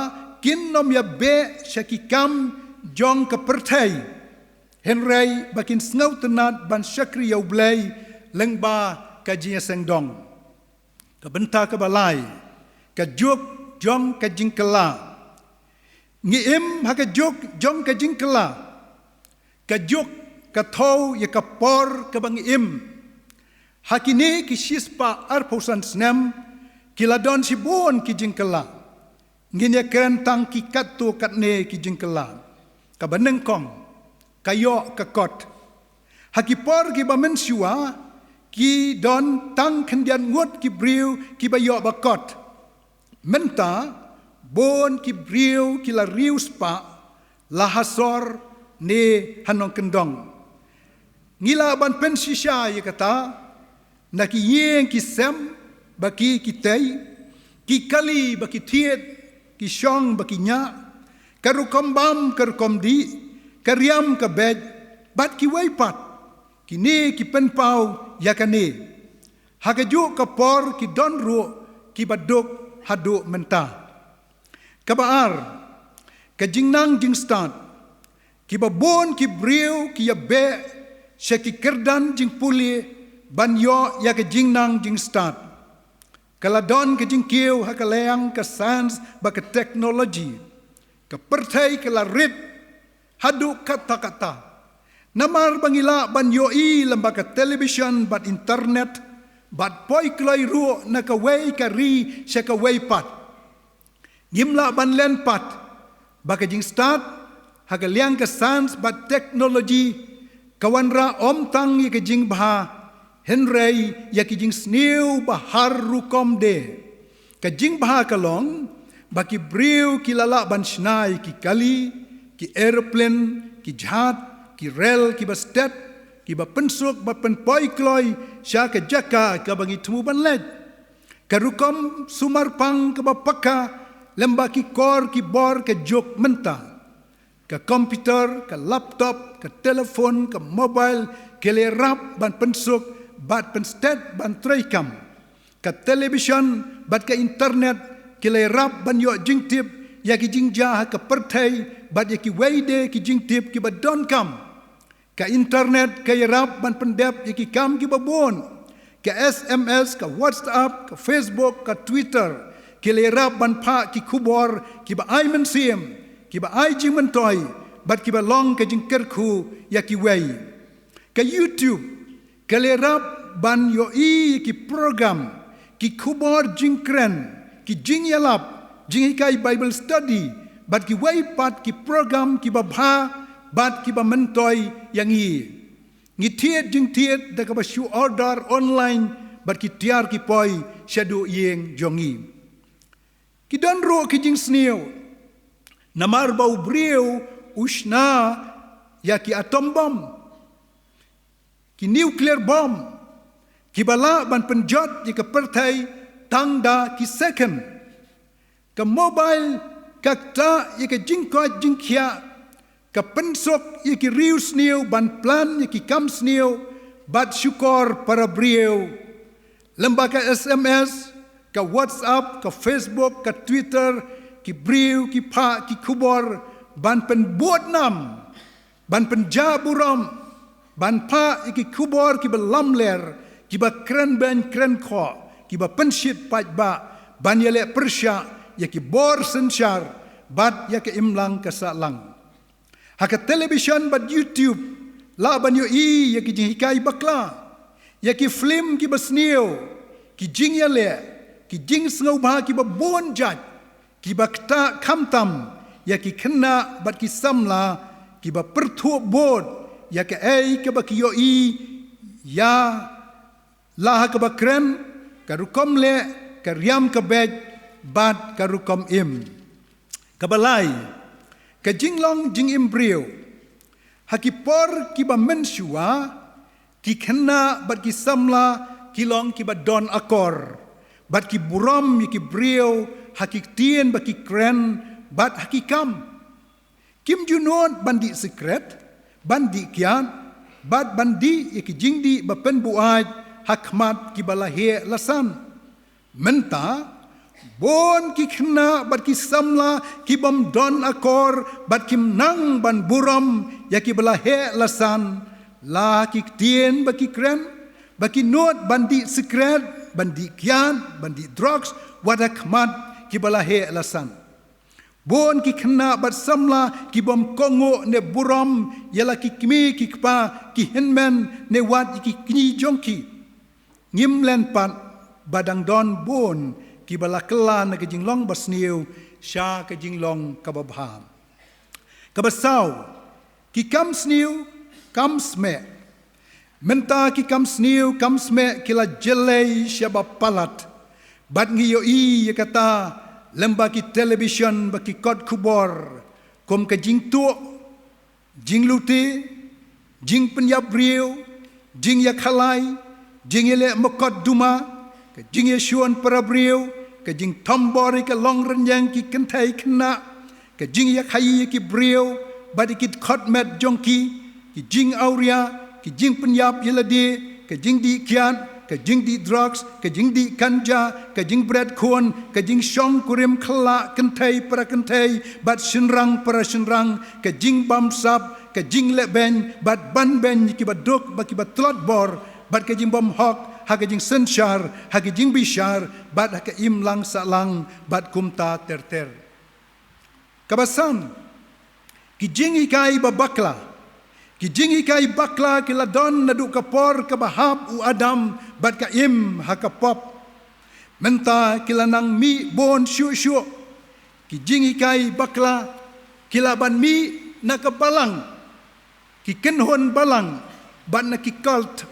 kin ym ïabeh sha ki kam jong ka pyrthei, hynrei ba kin sngewtynnad ban shakri ïa U Blei lyngba ka jingïaseng dong. Ka bynta kaba lai, ka juk jong ka jingkylla. Ngi im ha ka juk jong ka jingkylla. Ka juk ka thew ïa ka por kaba ngi im. Ha kine ki shispah arphew san snem, ki la don shibun ki jingkylla. Ngin ïa kren tang ki katto katne ki jingkylla. Kaba nyngkong, ka ïoh ka kot. Ha ki por kiba mynshuwa, ki don tang khyndiat ngut ki briew kiba ïoh ba kot. Mynta, bun ki briew ki la riewspah, la ha sor ne ha nongkyndong. Ngi lah ban pynshisha ïa kata, na ki ïing ki sem ba ki kitei, ki kali ba ki thied, ki shong ba ki ñiah, ka rukom bam ka rukom dih, ka riam ka beit, bad kiwei pat, kine ki pynpaw ïa kane. Ha kajuh ka por ki don ruh kiba duk haduh mynta. Kaba ar, ka jingnang jingstad. Kiba bun ki briew ki ïabeh sha ki kyrdan jingpule ban ïoh ïa ka jingnang jingstad. Ka la don ka jingkiew ha ka liang ka science bad ka technology. Ka pyrthei ka la rit haduh katta katta. Namar ba ngi lah ban ïohi lyngba ka television bad internet, bad poi kloi ruh na kawei ka ri sha kawei pat. Ngim lah ban len pat ba ka jingstad ha ka liang ka science bad technology ka wanrah ym tang ïa ka jingbha, hynrei ïa ka jingsniew ba har rukom de. Ka jingbha ka long ba ki briew ki la lah ban shna ïa ki kali, ki aeroplane, ki jhad, ki rel kiba stet, kiba pynsuk bad pynpoi kloi sha ka jaka kaba ngi thmu ban leit. Ka rukom sumar pang kaba paka lyngba ki kor ki bor ka juk mynta. Ka computer, ka laptop, ka telephone, ka mobile, ki la ïarap ban pynsuk bad pynstet ban treikam. Ka television bad ka internet ki la ïarap ban ïoh jingtip ïa ki jingjia ha ka pyrthei bad ïa kiwei de ki jingtip kiba donkam. Ka internet ka ïarap ban pyndep ïa ki kam kiba bun. Ka S M S, ka WhatsApp, ka Facebook, ka Twitter, ki la ïarap ban phah ki khubor kiba ai mynsiem, kiba ai jingmyntoi, bad kiba long ka jingkyrkhu ïa kiwei. Ka YouTube ka la ïarap ban ïohi ïa ki program, ki khubor jingkren, ki jingïalap, jinghikai Bible study, bad kiwei pat ki program kiba bha bad kiba myntoi ïa ngi. Ngi thied jingthied da kaba shu order online bad ki tiar ki poi shaduh ïing jong ngi. Ki don ruh ki jingsniew namar ba u briew u shna ïa ki atom bomb, ki nuclear bomb, kiba lah ban pynjot ïa ka pyrthei tang da ki second. Ka mobile ka ktah ïa ka jingkoit jingkhiah, ka pynsuk ïa ki riewsniew ban plan ïa ki kam sniew bad shukor para briew. Lem bad ka S M S, ka WhatsApp, ka Facebook, ka Twitter, ki briew ki phah ki khubor ban pynbud nam, ban pynjah burom, ban phah ïa ki khubor kiba lamler, kiba kren beiñ kren khoh, kiba pynshit paidbah, ban ïaleh pyrshah ïa ki bor synshar bad ïa ka imlang ka sahlang. Ha ka television bad YouTube lah ban ïohi ïa ki jinghikai bakla, ïa ki film kiba sniew, ki jingïaleh, ki jingsngewbha kiba bun jait, kiba ktah khamtam ïa ki khynnah bad ki samla, kiba pyrthuh bud ïa kaei kaba ki ïohi ïa la ha kaba kren, ka rukom leh, ka riam ka beit, bad ka rukom im. Kaba lai, ka jinglong jingim briew. Ha ki por kiba mynshuwa, ki khynnah bad ki samla ki long kiba don akor, bad ki burom ïa ki briew ha ki ktien ba ki kren bad ha ki kam. Kim ju nud ban dih sikret, ban dih kiad, bad ban dih ïa ki jingdih ba pynbuaid ha khmat kiba la heh la san. Mynta, bun ki khynnah bad ki samla ki bym don akor bad kim nang ban burom ïa kiba la heh la san, la ki ktien ba ki kren, ba ki nud ban dih sikret, ban dih kiad, ban dih drugs, wat ha khmat kiba la heh la san. Bun ki khynnah bad samla ki bym kohnguh ne burom ïa la ki kmie ki kpa, ki hynmen ne wat ïa ki kñi jong ki. Ngim len pat ba dang don bun kiba la kylla na ka jinglong basniew sha ka jinglong kaba bha. Kaba saw, ki kam sniew kam smeh. Mynta ki kam sniew kam smeh ki la jyllei sha ba palat. Bad ngi ïohi ïa kata lem bad ki television bad ki kot khubor, kum ka jingtuh, jinglute, jingpynïap briew, jingïakhalai, jingïaleh mokot duma, ka jingïashun para briew, ka jingthombor ïa ka longrynïeng ki kynthei khynnah, ka jingïakhaïi ïa ki briew bad ïa ki dkhot met jong ki, ki jingawria, ki jingpynïap ïa lade, ka jingdih kiad, ka jingdih drugs, ka jingdih kanja, ka jingbret khun, ka jingshong kurim khyllah kynthei para kynthei bad shynrang para shynrang, ka jingbamsap, ka jinglehbeiñ bad banbeiñ ïa kiba duk bad kiba tlot bor, bad ka jingbymhok ha ka jingsynshar, ha ka jingbishar, bad ha ka imlang sahlang, bad kumta ter ter. Kaba san, ki jinghikai ba bakla. Ki jinghikai bakla ki la don naduh ka por kaba hap u Adam bad ka Im ha ka pop. Mynta ki la nang mih bun shuh shuh. Ki jinghikai bakla ki la ban mih na ka balang, ki kynhun balang, bad na ki cult.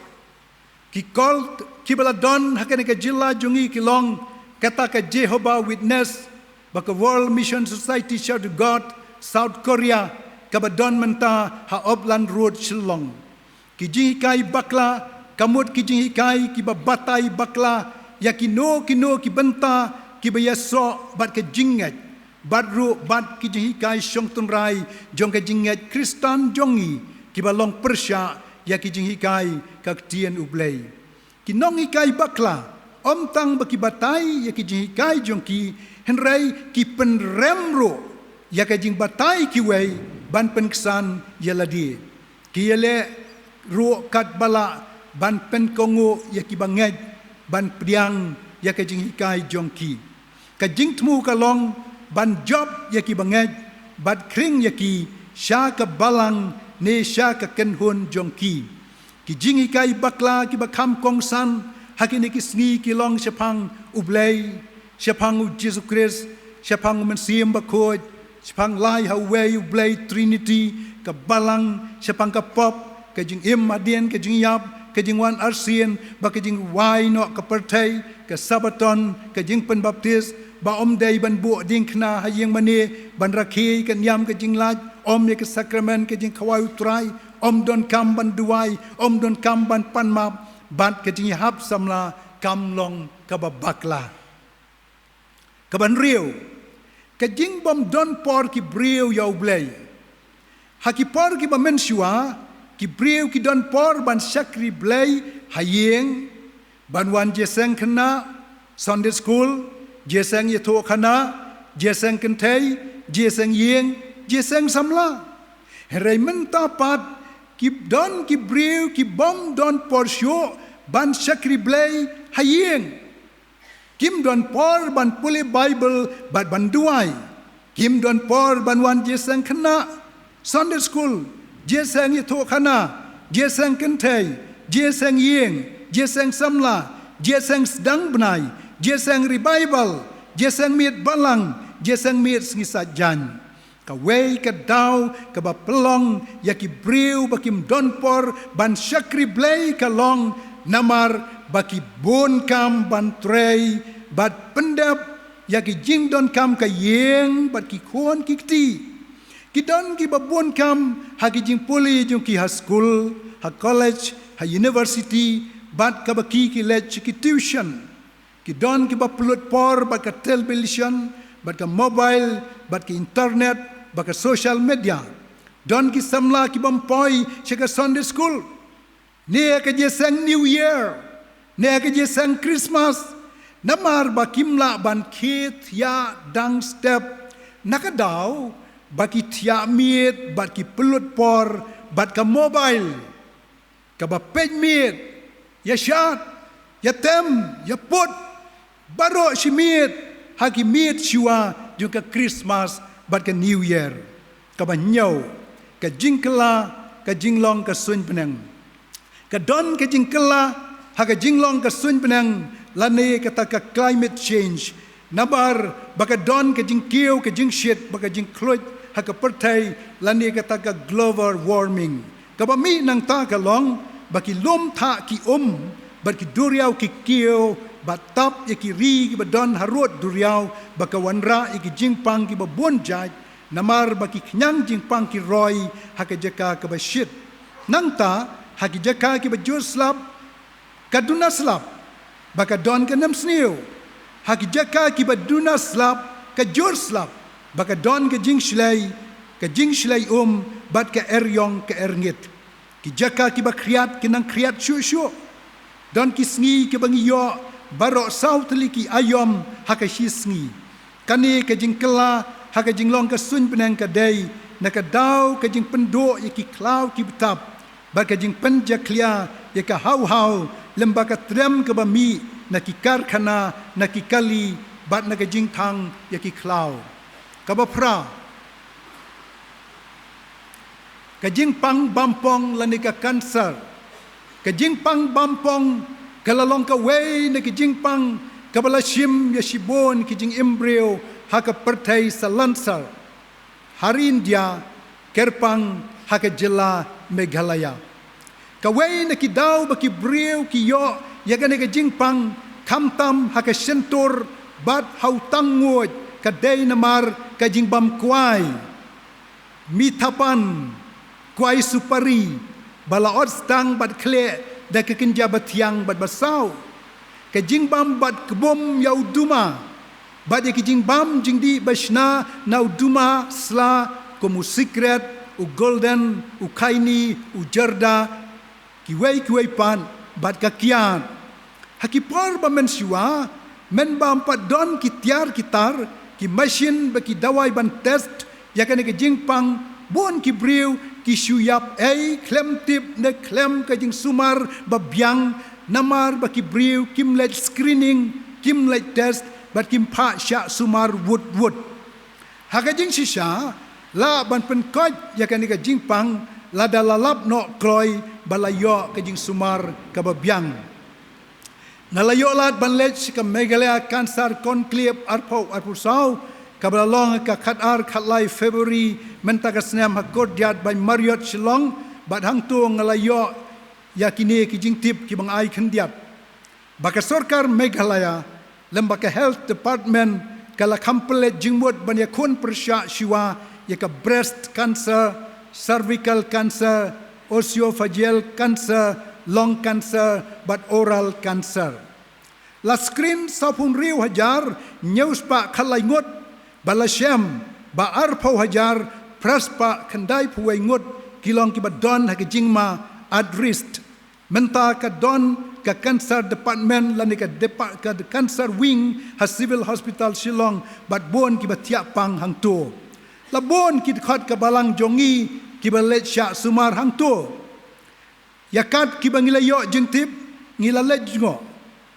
Ki cult kiba la don ha kane ka jylla jong ngi ki long kata ka Jehovah Witness, bad ka World Mission Society Church of God, South Korea, kaba don mynta ha Opland Road, Shillong. Ki jinghikai bakla ka mut ki jinghikai kiba batai bakla ïa kino kino ki bynta kiba ïasoh bad ka jingngeit, bad ruh bad ki jinghikai shongtynrai jong ka jingngeit Khristan jong ngi kiba long pyrshah ïa ki jinghikai ka ktien U Blei. Ki nonghikai bakla ym tang ba ki batai ïa ki jinghikai jong ki, hynrei ki pynrem ruh ïa ka jingbatai kiwei ban pynksan ïa lade. Ki ïaleh ruh katba lah ban pynkohnguh ïa ki bangeit ban pdiang ïa ka jinghikai jong ki. Ka jingthmu ka long ban jop ïa ki bangeit bad khring ïa ki sha ka balang ne sha ka kynhun jong ki. Ki jinghikai bakla kiba kham kongsan ha kine ki sngi ki long shaphang U Blei, shaphang U Jisu Khrist, shaphang U Mynsiem Bakhuid, shaphang Lai ha Uwei U Blei Trinity, ka balang, shaphang ka pop, ka jingim hadien ka jingïap, ka jingwan arsien, bad ka jingwai noh ka pyrthei, ka Sabaton, ka jingpynbaptis, ba ym dei ban buh diengphna ha ïing mane, ban rakhe ka niam ka jinglait, ym ïa ka sakramen ka jingkhawai U Trai, ym donkam ban duwai, ym donkam ban pan map, bad ka jingïahap samla kam long kaba bakla. Kaba hynriew, ka jingbym don por ki briew ïa U Blei. Ha ki por kiba mynshuwa, ki briew ki don por ban shakri Blei ha ïing, ban wan jingïaseng khynnah, Sunday school, jingïaseng ïathuhkhana, jingïaseng kynthei, jingïaseng ïing, jingïaseng samla. Hynrei mynta pat ki don ki briew kibym don por shuh ban shakri Blei ha ïing. Kim don por ban pule Baibl bad ban duwai. Kim don por ban wan jingïaseng khynnah, Sunday school, jingïaseng ïathuhkhana, jingïaseng kynthei, jingïaseng ïing, jingïaseng samla, jingïaseng sdang bnai, jingïaseng revival, jingïaseng miet balang, jingïaseng miet sngi Saitjaiñ. Kawei ka daw kaba pynlong ïa ki briew ba kim don por ban shakri Blei ka long namar ba ki bun kam ban trei bad pyndep ïa ki jingdonkam ka ïing bad ki khun ki kti. Ki don kiba bun kam ha ki jingpule jong ki ha skul, ha college, ha university, bad kaba ki ki leit sha ki tuition. Ki don kiba pynlut por bad ka television, bad ka mobile, bad ka internet, bad ka social media. Don ki samla kibym poi sha ka Sunday school, ne ka jingïaseng New Year, ne ka jingïaseng Christmas, namar ba kim lah ban khie thiah dang step, na ka daw ba ki thiah miet bad ki pynlut por bad ka mobile. Kaba peit miet, ïa shad, ïa tem, ïa put, baroh shi miet, ha ki miet shuwa jong ka Christmas bad ka New Year. Kaba hynñiew, ka jingkylla ka jinglong ka suiñ bneng. Ka don ka jingkylla ha ka jinglong ka suiñ bneng lane kata ka climate change. Namar ba ka don ka jingkiew ka jingshit bad ka jingkhluit ha ka pyrthei lane kata ka global warming. Kaba mih nangta ka long ba ki lum thah ki um, bad ki duriaw ki kiew, bad tap ïa ki ri kiba don harud duriaw, ba ka wanrah ïa ki jingpang kiba bun jait, namar ba ki khñiang jingpang ki roi ha ka jaka kaba shit. Nangta, ha ki jaka kiba jur slap, ka duna slap, ba ka don ka nemsniew. Ha ki jaka kiba duna slap, ka jur slap, ba ka don ka jingshlei, ka jingshlei um, bad ka eriong ka erngit. Ki jaka kiba khriat ki nang khriat shuh shuh. Don ki sngi kiba ngi ïoh baroh saw tylli ki aïom ha ka shi sngi. Kane ka jingkylla ha ka jinglong ka suiñ bneng ka dei na ka daw ka jingpynduh ïa ki khlaw ki btap, bad ka jingpynjakhlia ïa ka haw haw lem bad ka trem kaba mih na ki karkhana, na ki kali, bad na ka jingthang ïa ki khlaw. Kaba phra, ka jingpang bampong lane ka cancer. Ka jingpang bampong ka la long kawei na ka jingpang kaba la shim ïa shibun ki jingim briew ha ka pyrthei salonsar. Ha ri India, kyrpang ha ka jylla Meghalaya. Kawei na ki daw ba ki briew ki ïoh ïa kane ka jingpang khamtam ha ka shyntur bad ha u tang nguid ka dei namar ka jingbam kwai. Mithapan, kwai supari, ba la ot stang bad khleh da ka kynja bathiang bad basaw. Ka jingbam bad kbum ïa u duma, bad ïa ki jingbam jingdih bashna na u duma sla kum u sikret, u golden, u khaini, u jarda, kiwei kiwei pat, bad ka kiad. Ha ki por ba mynshuwa, mynba ym pat don ki tiar ki tar, ki mashin bad ki dawai ban test ïa kane ka jingpang, bun ki briew ki shu ïap ei khlem tip ne khlem ka jingsumar ba biang, namar ba ki briew kim leit screening, kim leit test, bad kim phah shah sumar wut wut. Ha ka jingshisha, lah ban pynkoit ïa kane ka jingpang lada la lap noh kloi ba la ïoh ka jingsumar kaba biang. Nga la ïoh lad ban leit sha ka Meghalaya Cancer Conclave arphew arphew saw, kaba la long ha ka khatar khatlai February mynta ka snem ha Courtyard by Marriott Shillong, bad hangto nga la ïoh ïa kine ki jingtip kiba nga ai khyndiat. Ba ka sorkar Meghalaya lem bad ka Health Department ka la kham pynleit jingmut ban ïakhun pyrshah shuwa ïa ka breast cancer, cervical cancer, esophageal cancer, lung cancer, bad oral cancer. La screen sawphew hynriew hajar hynñiew spah khatlai ngut, bad la shem ba arphew hajar phra spah khyndaiphew wei ngut ki long kiba don ha ka jingma at risk. Mynta ka don ka cancer department lane ka depa-, ka cancer wing ha Civil Hospital Shillong, bad bun kiba thiah pang hangto. La bun ki dkhot ka balang jong ngi kiba leit shah sumar hangto. Ïa kat kiba ngi la ïoh jingtip, ngi la leit jngoh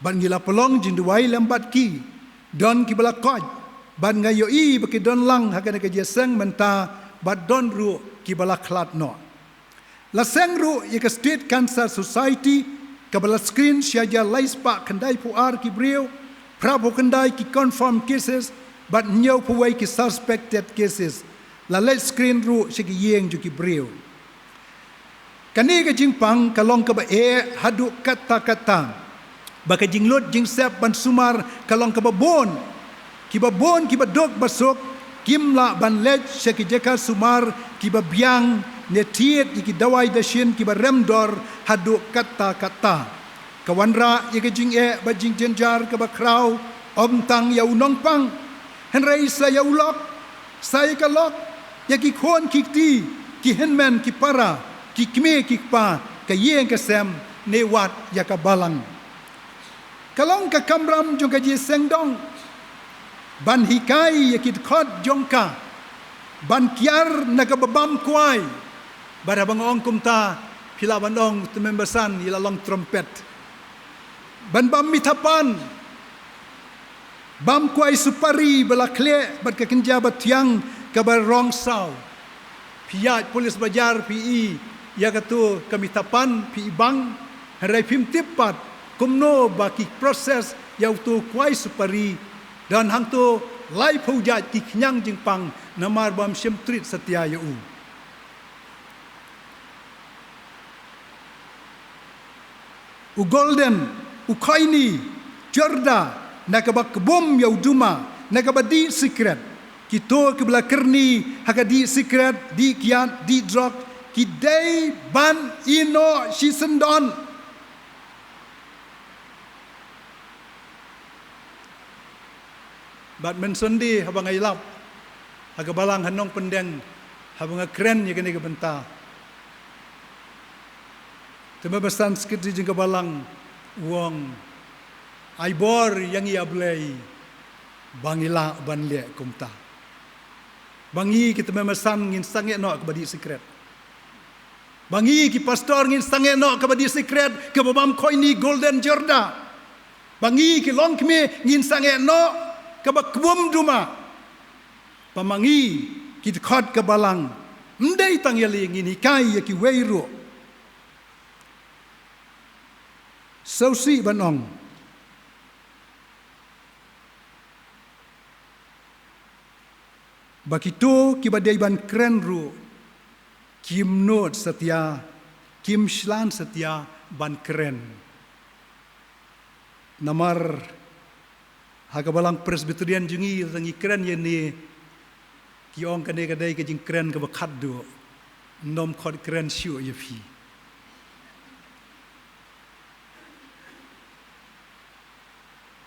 bad ngi la pynlong jingduwai lem bad ki. Don kiba la koit bad nga ïohi ba ki don lang ha kane ka jingïaseng mynta, bad don ruh kiba la khlad noh. La seng ruh ïa ka State Cancer Society, kaba la screen shi hajar lai spah khyndaiphew ar ki briew, phraphew khyndai ki confirmed cases, bad hynñiewphew wei ki suspected cases. La leit screen ruh sha ki ïing jong ki briew. Kane ka jingpang ka long kaba eh haduh katta katta, ba ka jinglut jingsep ban sumar ka long kaba bun. Kiba bun kiba duk ba suk kim lah ban leit sha ki jaka sumar kiba biang ne thied ïa ki dawai dashin kiba rem dor haduh katta katta. Ka wanrah ïa ka jingeh bad jingjynjar kaba khraw, ym tang ïa u nongpang, hynrei sa ïa u lok, sa ïa ka lok, ïa ki khun ki kti, ki hynmen ki para, ki kmie ki kpa, ka ïing ka sem, ne wat ïa ka balang. Ka long ka kamram jong ka jingïaseng dong ban hikai ïa ki dkhot jong ka ban kiar na kaba bam kwai. Bad haba nga ong kumta, phi lah ban ong te Member San i la long trumpet. Ban bam mithapan, bam kwai supari ba la khleh bad ka kynja ba thiang kaba rong saw. Phi ïaid police bajar phi i ïa kato ka mithapan phi i bang, hynrei phim tip pat kumno ba ki process ïa uto kwai supari. Don hangto laiphew jait ki khñiang jingpang namar bam shym treat satia ïa u. U Golden, u Khoini Jorda, na kaba kbum ïa u Duma na kaba dih sikret. Kito kiba la kyrni ha ka dih sikret, dih kiad, dih drok, ki dei ban ïehnoh shisyndon. Bad mynshwa haba nga ïalap ha ka balang ha Nongpyndeng, haba nga kren ïa kane ka bynta, te Member San Secretary jong ka balang u ong, ai bor ïa ngi A Blei ba ngi lah ban leh kumta. Ba ngi ki te Member San ngin sangeh noh kaba dih sikret. Ba ngi ki pastor ngin sangeh noh kaba dih sikret, kaba bam khoini Golden Jorda. Ba ngi ki longkmie ngin sangeh noh kaba kbum Duma. Ba ma ngi ki dkhot ka balang, ym dei tang ïaleh, ngin hikai ïa kiwei ruh. Sngewsih ban ong ba kito kiba dei ban kren ruh kim nud satia, kim shlan satia ban kren. Namar ha ka balang Presbyterian jong ngi, lada ngi kren ïa ne, ki ong kane ka dei ka jingkren kaba khatduh, ym khot kren shuh ïa phi.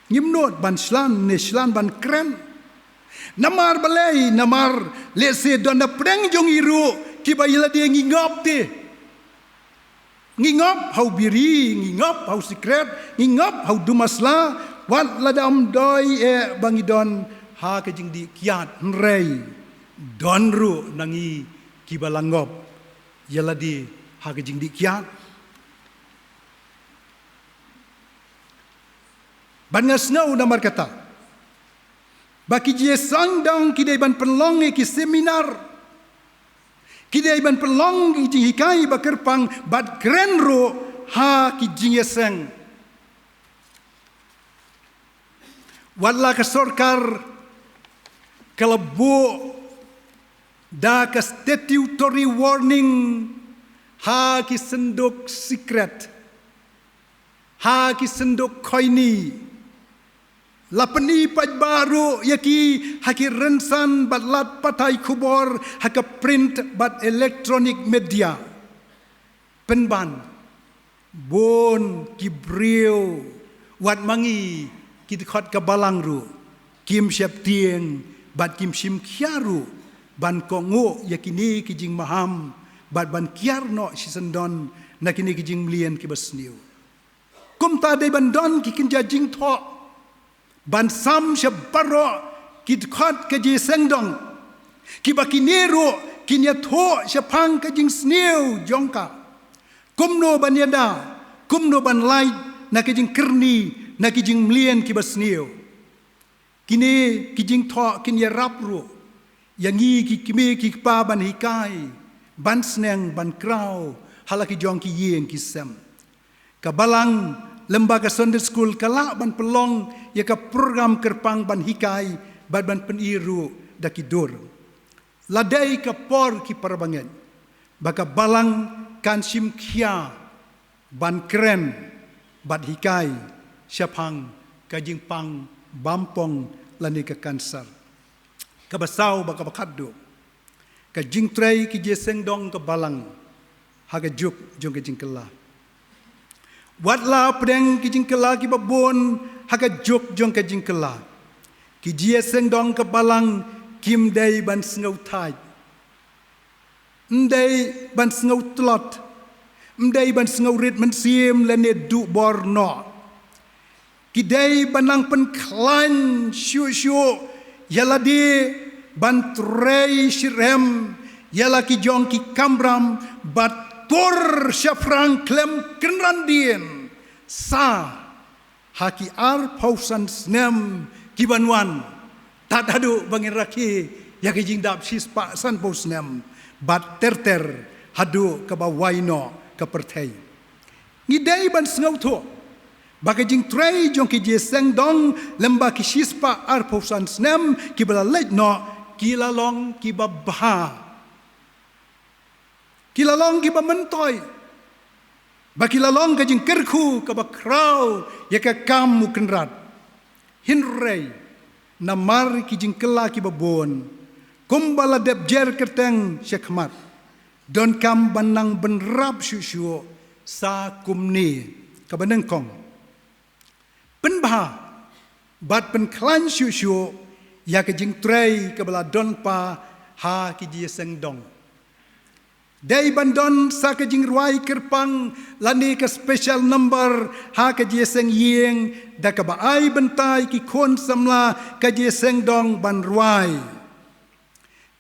Ngim nud ban shlan ne shlan ban kren. Namar balei? Namar lehse don na pdeng jong ngi ruh kiba ïa lade ngi ngop te. Ngi ngop ha u biri, ngi ngop ha u sikret, ngi ngop ha u Duma sla, wat lada ym dei eh ba ngi don ha ka jingdih kiad, hynrei don ruh na ngi kiba la ngop ïa lade ha ka jingdih kiad. Bad nga sngew namar kata ba ki jingïaseng dong ki dei ban pynlong ïa ki seminar, ki dei ban pynlong ki jinghikai ba kyrpang bad kren ruh ha ki jingïaseng. Wat la ka sorkar ka la buh da ka statutory warning ha ki synduk secret, ha ki synduk koini, la pyni pat ba ruh ïa ki ha ki rynsan bad lad pathai khubor ha ka print bad electronic media. Pynban bun ki briew wat ma ngi ki dkhot ka balang ruh kim sheptieng bad kim shim khia ruh ban kohnguh ïa kine ki jingmaham bad ban kiar noh shisyndon na kine ki jingmlien kiba sniew. Kumta dei ban don ki kynja jingthoh ban sam sha baroh ki dkhot ka jingïaseng dong, kiba kine ruh kin ïathuh shaphang ka jingsniew jong ka, kumno ban ïada, kumno ban lait na ka jingkyrni na ki jingmlien kiba sniew. Kine ki jingthoh kin ïarap ruh ïa ngi ki kmie ki kpa ban hikai, ban sneng, ban kraw ha la ki jong ki ïing ki sem. Ka balang lem bad ka Sunday School ka lah ban pynlong ïa ka program kyrpang ban hikai bad ban pyni ruh da ki dur. La dei ka por ki para bangeit ba ka balang kan shim khia ban kren bad hikai shaphang ka jingpang bym pong lane ka kansar. Kaba saw bad kaba khatduh, ka jingtrei ki jingïaseng dong ka balang ha ka juk jong ka jingkylla. Wat la pdeng ki jingkylla kiba bun ha ka juk jong ka jingkylla, ki jingïaseng dong ka balang kim dei ban sngew thait, ym dei ban sngew tlot, ym dei ban sngew rit mynsiem lane duh bor noh. Ki dei ban nang pynkhlaiñ shuh shuh ïa lade ban trei shitrhem ïa la ki jong ki kamram bad tur shaphrang khlem kynran dien sa ha ki arphew san snem ki ban wan, tad haduh ba ngin rakhe ïa ki jingdap shispah sanphew snem bad ter ter haduh kaba wai noh ka pyrthei. Ngi dei ban sngewthuh ba ka jingtrei jong ki jingïaseng dong lem bad ki shispah arphew san snem kiba la leit noh ki la long kiba bha, ki la long kiba myntoi, ba ki la long ka jingkyrkhu kaba khraw ïa ka kam u Kynrad. Hynrei namar ki jingkylla kiba bun, kumba la dep jer kyrteng sha khmat, donkam ban nang bynrap shuh shuh sa kumne kaba nyngkong. Pynbha bad pynkhlaiñ shuh shuh ïa ka jingtrei kaba la don pa ha ki jingïaseng dong. Dei ban don sa ka jingrwai kyrpang lane ka special number ha ka jingïaseng ïing, da kaba ai bynta ïa ki khun samla ka jingïaseng dong ban rwai.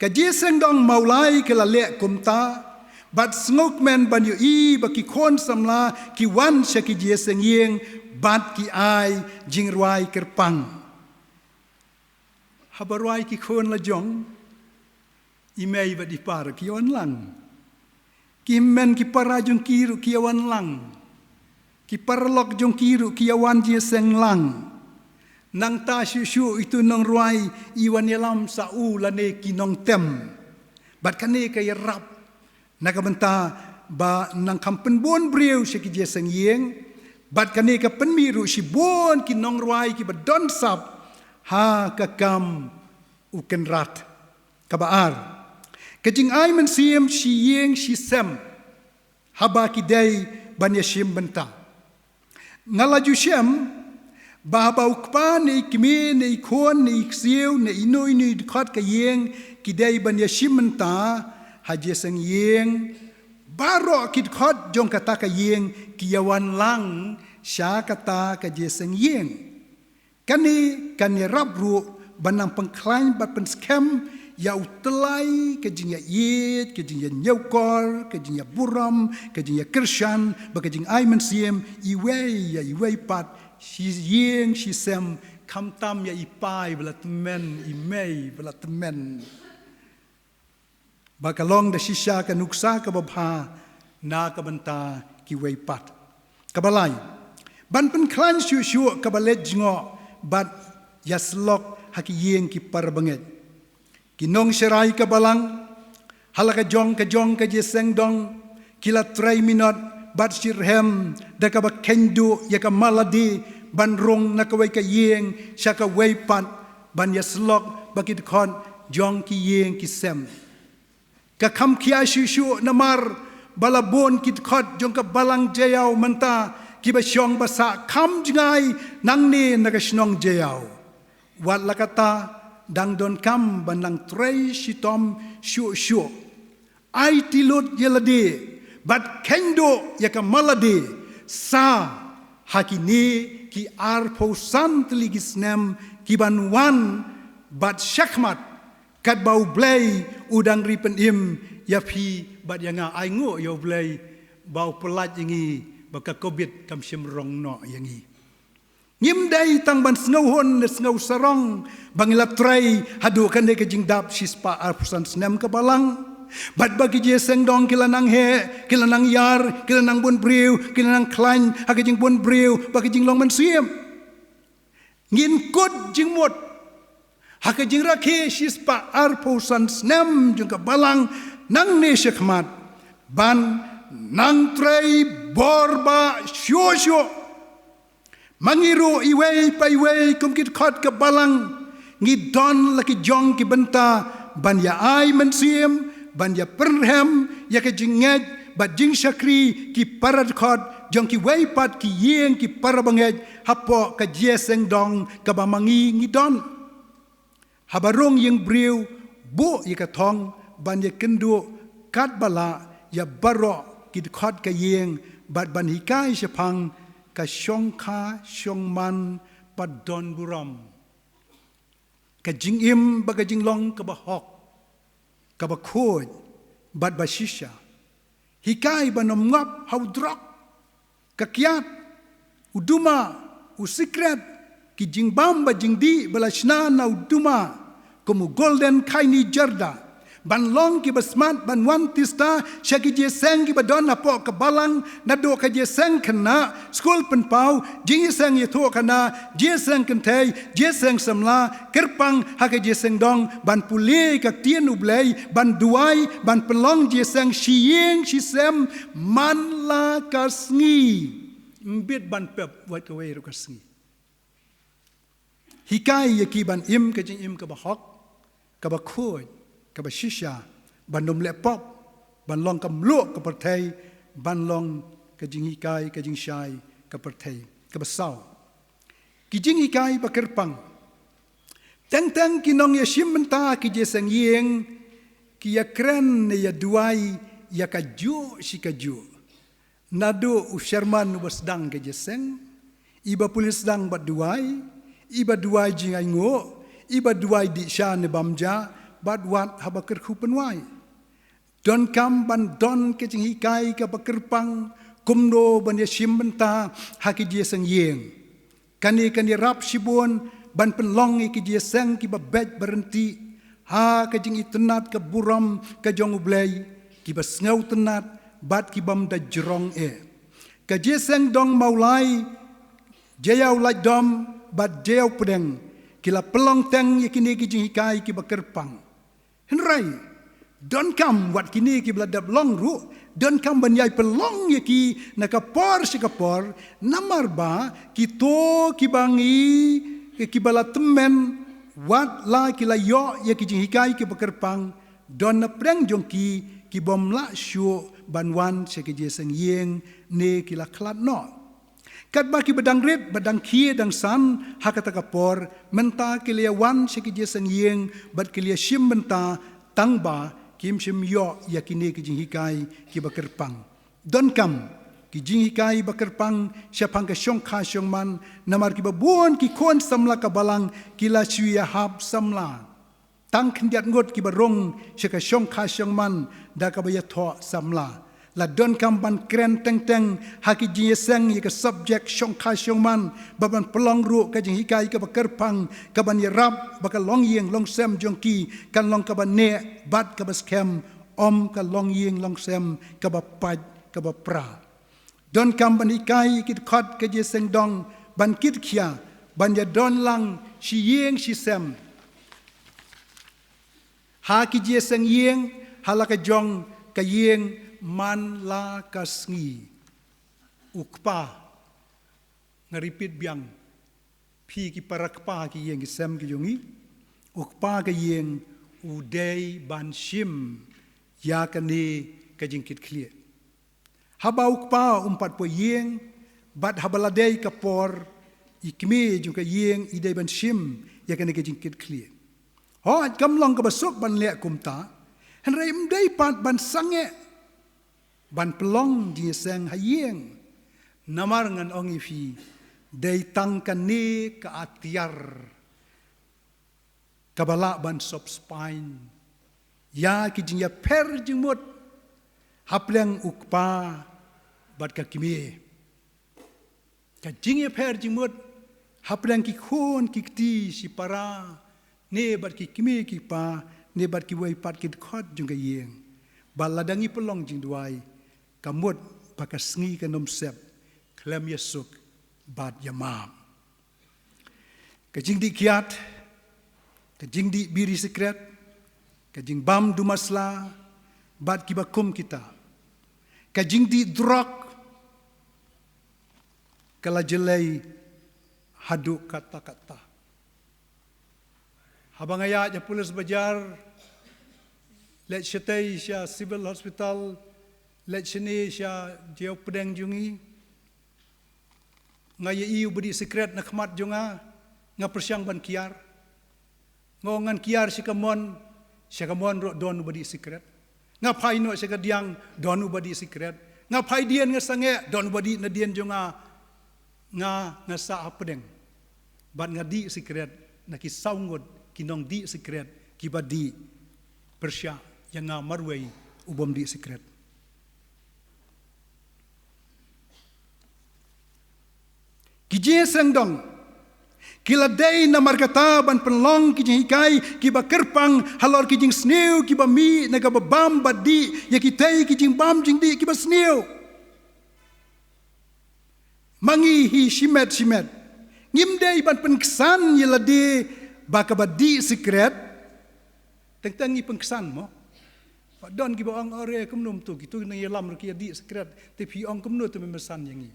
Ka jingïaseng dong Mawlai ka la leh kumta, bad sngewkmen ban ïohi ba ki khun samla ki wan sha ki jingïaseng ïing bad ki ai jingrwai kyrpang. Haba rwai ki khun la jong, i mei bad i pa ruh ki ïawan lang. Ki hynmen ki para jong ki ruh ki ïawan lang. Ki paralok jong ki ruh ki ïawan jingïaseng lang. Nangta shuh shuh itu nongrwai i wan ïalam sa u lane ki nongtem. Bad kane ka ïarap na ka bynta ba nang kham pynbun briew sha ki jingïaseng ïing. Bad kane ka pynmih ruh shibun ki nongrwai kiba don sap ha ka kam u Kynrad. Kaba ar, ka jingai mynsiem shi ïing shi sem haba ki dei ban ïashim bynta. Nga la ju shem ba haba u kpa ne i kmie ne i khun ne i ksiew ne ino ino i dkhot ka ïing ki dei ban ïashim bynta ha jingïaseng ïing, baroh ki dkhot jong kata ka ïing ki ïawan lang sha kata ka jingïaseng ïing. Kane kan ïarap ruh ban nang pynkhlaiñ bad pynskhem ïa u tyllai ka jingïaieit, ka jingïañiewkor, ka jingïaburom, ka jingïakyrshan, bad ka jingai mynsiem iwei ïa iwei pat, shi ïing shi sem, khamtam ïa i pa iba la tymmen, i mei iba la tymmen. Ba ka long da shisha ka nuksa kaba bha na ka bynta kiwei pat. Kaba lai, ban pynkhlaiñ shuh shuh kaba leit jngoh bad ïasyllok ha ki ïing ki para bangeit. Ki nongsharai ka balang ha la ka jong ka jong ka jingïaseng dong, ki la trei minot bad shitrhem da kaba kheiñ duh ïa ka mal lade ban rung na kawei ka ïing sha kawei pat, ban ïasyllok bad ki dkhot jong ki ïing ki sem. Ka kham khia shuh shuh namar ba la bun ki dkhot jong ka balang Jaïaw mynta kiba shong ba sah kham jngai nangne na ka shnong Jaïaw. Wat la katta, dang donkam ban nang trei shitom shuh shuh. Aiti lut ïa lade bad kheiñ duh ïa ka mal lade, sa ha kine ki arphew san tylli ki snem ki ban wan, bad shakhmat katba U Blei u dang ri pynim ïa phi bad ïa nga. Ai nguh ïa U Blei ba u pyllait ïa ngi, ba ka covid kam shym rong noh ïa ngi. Ngim dei tang ban sngewhun ne sngewsarong ba ngi la trei haduh kane ka jingdap shispah arphew san snem ka balang, bad ba ki jingïaseng dong ki la nang heh, ki la nang ïar, ki la nang bun briew, ki la nang khlaiñ ha ka jingbun briew bad ka jinglong mynsiem. Ngin kut jingmut ha ka jingrakhe shispah arphew san snem jong ka balang nangne shakhmat, ban nang trei bor ba shuh shuh. Ma ngi ruh iwei pa iwei kum ki dkhot ka balang, ngi don la ki jong ki bynta ban ïa ai mynsiem, ban ïa pynrhem ïa ka jingngeit bad jingshakri ki para dkhot jong kiwei pat ki ïing ki para bangeit hapoh ka jingïaseng dong kaba ma ngi ngi don. Haba rung ïing briew, buh ïa ka thong ban ïa kynduh katba lah ïa baroh ki dkhot ka ïing, bad ban hikai shaphang ka shongkha shongman bad don burom, ka jingim bad ka jinglong kaba hok, kaba khuid bad ba shisha. Hikai ban ym ngop ha u drok, ka kiad, u duma, u sikret, ki jingbam bad jingdih ba la shna na u duma, kum u Golden Khaini Jardar, ban long kiba smat ban wan tista sha ki jingïaseng kiba don hapoh ka balang, naduh ka jingïaseng khynnah, skul pynpaw, jingïaseng ïathuhkhana, jingïaseng kynthei, jingïaseng samla, kyrpang ha ka jingïaseng dong, ban pule ka ktien U Blei, ban duwai, ban pynlong jingïaseng shi ïing shi sem man la ka sngi. Ym bit ban pep wat kawei ruh ka sngi. Hikai ïa ki ban im ka jingim kaba hok, kaba khuid, kaba shisha, ban ym leh pop, ban long ka mluh ka pyrthei, ban long ka jinghikai ka jingshai ka pyrthei. Kaba saw, ki jinghikai ba kyrpang. Teng teng ki nongïashim bynta ki jingïaseng ïing ki ïakren ne ïaduwai ïa kajuh shi kajuh. Naduh u chairman uba sdang ka jingïaseng, iba pule sdang bad duwai, iba duwai jingainguh, iba duwai dih sha ne bam ja, bad wat haba kyrkhu pynwai. Donkam ban don ka jinghikai kaba kyrpang kumno ban ïashim bynta ha ki jingïaseng ïing. Kane kan ïarap shibun ban pynlong ïa ki jingïaseng kiba beit ba ryntih ha ka jingitynnad ka burom ka jong U Blei, kiba sngewtynnad bad kibym da jrong eh. Ka jingïaseng dong Mawlai, Jaïaw Laitdom bad Jaïaw Pdeng ki la pynlong teng ïa kine ki jinghikai kiba kyrpang. Hynrei donkam wat kine kiba la dep long ruh, donkam ban ïai pynlong ïa ki na ka por sha ka por, namar ba kito kiba ngi, kiba la tymmen, wat la ki la ïoh ïa ki jinghikai kiba kyrpang, don na pdeng jong ki kibym lah shuh ban wan sha ki jingïaseng ïing ne ki la khlad noh. Katba kiba dang rit bad dang khie dang san ha kata ka por, mynta ki la ïa wan sha ki jingïaseng ïing bad ki la ïa shim bynta, tangba kim shym ïoh ïa kine ki jinghikai kiba kyrpang. Donkam ki jinghikai ba kyrpang shaphang ka shongkha shongman, namar kiba bun ki khun samla ka balang ki la shu ïahap samla. Tang khyndiat ngut kiba rung sha ka shongkha shongman da kaba ïathoh samla. La donkam ban kren teng teng ha ki jingïaseng ïa ka subject shongkha shongman, ba ban pynlong ruh ka jinghikai kaba kyrpang, kaban ïarap ba ka longïing longsem jong ki kan long kaba neh bad kaba skhem, ym ka longïing longsem kaba pait kaba pra. Donkam ban hikai ki dkhot ka jingïaseng dong ban kit khia, ban ïadon lang shi ïing shi sem ha ki jingïaseng ïing, ha la ka jong ka ïing man la ka sngi. U kpa, nga repeat biang, phi ki para kpa ki ïing ki sem ki jong ngi, u kpa ka ïing u dei ban shim ïa kane ka jingkitkhlieh. Haba u kpa um pat poi ïing, bad haba la dei ka por, i kmie jong ka ïing i dei ban shim ïa kane ka jingkitkhlieh. Hooid, kam long kaba suk ban leh kumta, hynrei ym dei pat ban sangeh ban pynlong jingïaseng ha ïing. Namar ngan ong ïa phi, dei tang kane ka atiar kaba lah ban sop spine ïa ki jingïapher jingmut hapdeng u kpa bad ka kmie. Ka jingïapher jingmut hapdeng ki khun ki kti shipara, ne bad ki kmie ki kpa, ne bad kiwei pat ki dkhot jong ka ïing. Ba lada ngi pynlong jingduwai, ka mut ba ka sngi kan ym sep khlem ïasuk bad ïamap. Ka jingdih kiad, ka jingdih biri sikret, ka jingbam duma sla bad kiba kum kita, ka jingdih drok, ka la jlei haduh katta katta. Haba nga ïaid sha Police Bazar, leit shatei sha Civil Hospital, leit shane sha jingïapdeng jong ngi, nga ïohi uba dih sikret na khmat jong nga, nga pyrshang ban kiar. Nga ong ngan kiar sha kamon, sha kamon ruh don uba dih sikret. Nga phai noh sha kadiang, don uba dih sikret. Nga phai dien nga sangeh, don uba dih nadien jong nga. Nga, nga sah hapdeng bad nga dih sikret na ki saw ngut ki nongdih sikret kiba dih pyrshah ïa nga marwei u bym dih sikret. Ki jingïaseng dong ki la dei namar kata ban pynlong ki jinghikai kiba kyrpang halor ki jingsniew kiba mih na kaba bam bad dih ïa kitei ki jingbam jingdih kiba sniew. Ma ngi hi shimet shimet, ngim dei ban pynksan ïa lade ba kaba dih sikret. Teng teng ngi pynksan mo. Ba don kiba ong, "Are, kumno mynta kito ki nongïalam ruh ki ïa dih sikret, te phi ong kumno te me san ïa ngi?"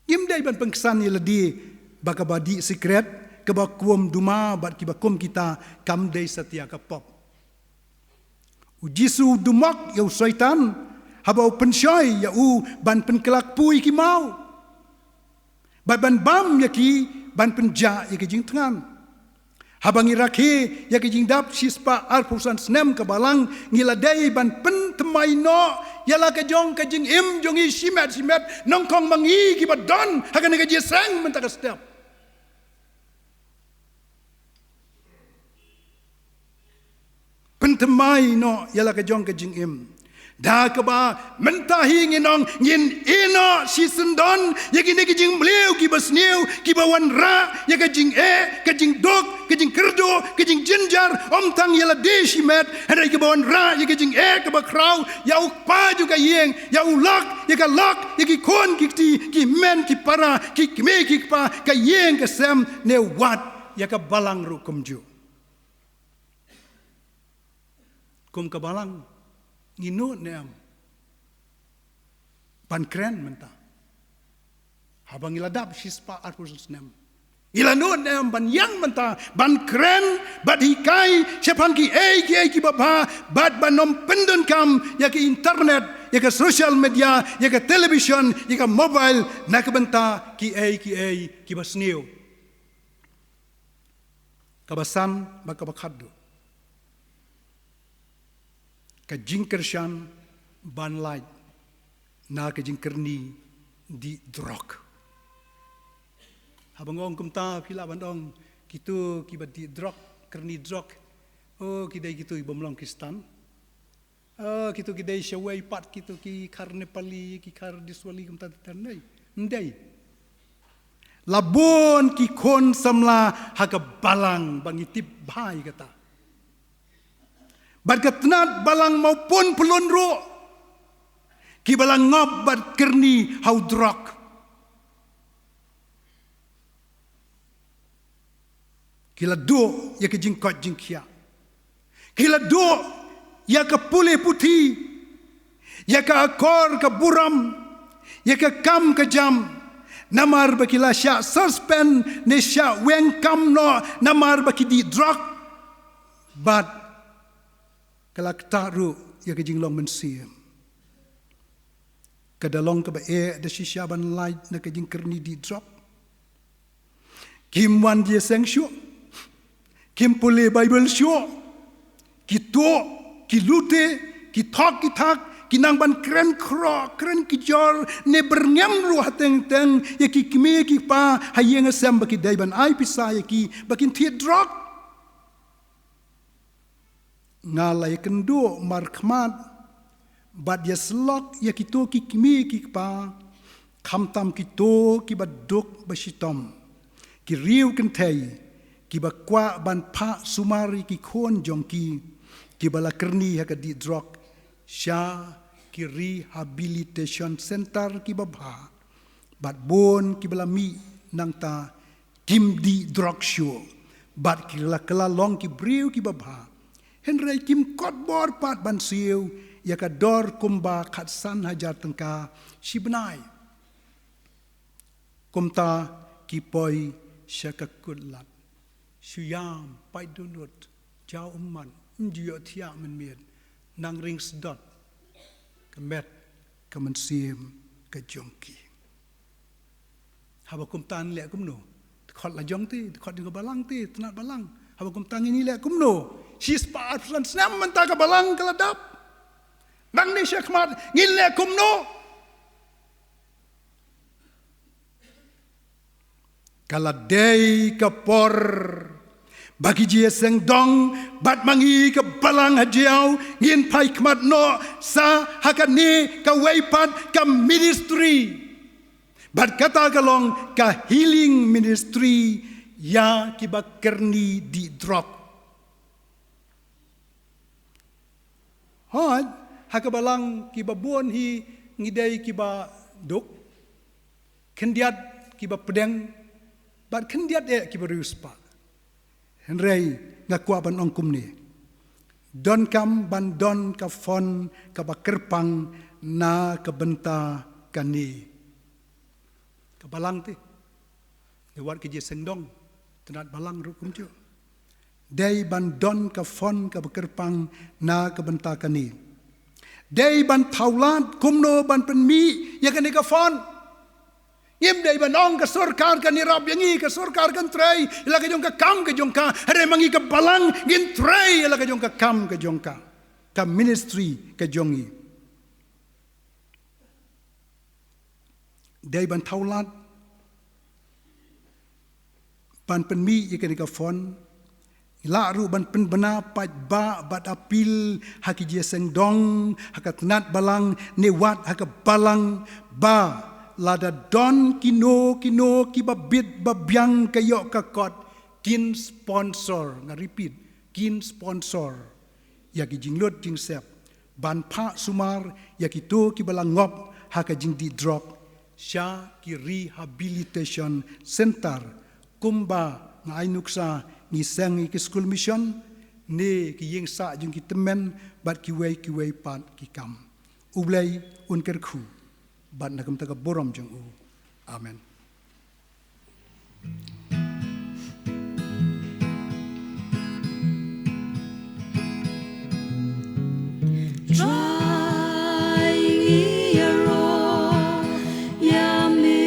Ngim dei ban pynksan ïa lade ba kaba dih sikret, kaba kum duma bad kiba kum kita kam dei satia ka pop. U Jisu u dumok ïa u Soitan haba u pynshoi ïa u ban pynkylla kpu ïa ki maw, bad ban bam ïa ki, ban pynjah ïa ki jingthngan. Haba ngi rakhe ïa ki jingdap shispah arphew san snem ka Balang, ngi la dei ban pynthymmai noh ïa la ka jong ka jingim jong ngi shimet shimet, nyngkong ma ngi kiba don ha kane ka jingïaseng mynta ka step. Pynthymmai noh ïa la ka jong ka jingim. Da kaba mynta hi ngin ong, ngin ïehnoh shisyndon ïa kine ki jingmliew kiba sniew, kiba wanrah ïa ka jingeh, ka jingduk, ka jingkyrduh, ka jingjynjar, ym tang ïa lade shimet, hynrei kiba wanrah ïa ka jingeh kaba khraw ïa u kpa jong ka ïing, ïa u lok, ïa ka lok, ïa ki khun ki kti, ki hynmen ki para, ki kmie ki kpa, ka ïing ka sem, ne wat ïa ka Balang ruh kumjuh. Kum ka Balang, ngi nud ne em ban kren mynta? Haba ngi la dap shispah arphew san snem, ngi la nud ne em ban ïeng mynta ban kren bad hikai shaphang kiei kiei kiba bha, bad ban ym pyndonkam ïa ka internet, ïa ka social media, ïa ka television, ïa ka mobile na ka bynta kiei kiei kiba sniew? Kaba san bad kaba khatduh, ka jingkyrshan ban lait na ka jingkyrni dih drok. Haba nga ong kumta phi lah ban ong, kito kiba dih drok, kyrni drok, oh, ki dei kito ki bym long Khristan. Oh, kito ki dei shawei pat, kito ki khar Nepali, ki khar Diswali kumta ter ter, ym dei. Ym dei. La bun ki khun samla ha ka balang ba ngi tip bha ïa kata. Bad ka tnat balang Mawpun Pyllun ruh, kiba la ngop bad kyrni ha u drok, ki la duh ïa ka jingkoit jingkhiah. Ki la duh ïa ka pule puthi, ïa ka akor ka burom, ïa ka kam ka jam. Namar ba ki la shah suspend ne shah weng kam noh namar ba ki dih drok. Bad ka la ktah ruh ïa ka jinglong mynsiem. Ka da long kaba eh da shisha ban lait na ka jingkyrni dih drok. Kim wan jingïaseng shuh. Kim pule Baibl shuh. Ki tuh, ki lute, ki thok ki thak, ki nang ban kren khroh, kren kjor, ne byrngem ruh ha teng teng ïa ki kmie ki kpa ha ïing ha sem ba ki dei ban ai pisa ïa ki, ba kin thied drok. Nga la ïakynduh markhmat bad ïasyllok ïa kito ki kmie ki kpa, khamtam kito kiba duk ba shitom, ki riew kynthei kiba kwah ban phah sumar ïa ki khun jong ki, kiba la kyrni ha ka dih drok sha ki rehabilitation center kiba bha. Bad bun kiba la mih nangta kim dih drok shuh, bad ki la kylla long ki briew kiba bha. Hynrei kim kot bor pat ban siew ïa ka dor kumba khatsan hajar tyngka shi bnai. Kumta ki poi sha ka kut lad. Shu ïam, pait dohnud, jaw ummat, ym ju ïohthiah mynmiet, nang ring sdot ka met ka mynsiem ka jong ki. Haba kumta ngi leh kumno? Dkhot la jong te, dkhot jong ka balang te, tnat balang. Haba kumta ngin ïaleh kumno? Shispah arphew san snem mynta ka balang ka la dap. Nangne shakhmat ngin leh kumno? Ka la dei ka por ba ki jingïaseng dong bad ma ngi ka balang ha Jaïaw ngin phai khmat noh sa ha kane kawei pat ka ministry. Bad kata ka long ka healing ministry ïa kiba kyrni dih drok. Hooid, ha ka balang kiba bun hi ngi dei kiba duk, khyndiat kiba pdeng, bad khyndiat eh kiba riewspah. Hynrei nga kwah ban ong kumne. Donkam ban don ka fund kaba kyrpang na ka bynta kane ka balang te. Ngi wad ka jingïaseng dong, tnat balang ruh kumjuh. Dei ban don ka fund kaba kyrpang na ka bynta kane. Dei ban thaw lad kumno ban pynmih ïa kane ka fund. Ngim dei ban ong ka sorkar kan ïarap ïa ngi, ka sorkar kan trei ïa la ka jong ka kam ka jong ka. Hynrei ma ngi ka balang ngin trei ïa la ka jong ka kam ka jong ka, ka ministry ka jong ngi. Dei ban thaw lad ban pynmih ïa kane ka fund. Lah ruh ban pynbna paidbah bad appeal ha ki jingïaseng dong, ha ka tnat balang ne wat ha ka balang, ba lada don kino kino kiba bit ba biang ka ïoh ka kot, kin sponsor, nga repeat, kin sponsor ïa ki jinglut jingsep ban phah sumar ïa kito kiba la ngop ha ka jingdih drok sha ki rehabilitation center, kumba nga ai nuksa ngi seng ïa ki school mission ne ki ïing sah jong ki tymmen bad kiwei kiwei pat ki kam. U Blei un kyrkhu bad na ka bynta ka burom jong u. Amen. Trai ngi ïaroh ïa me,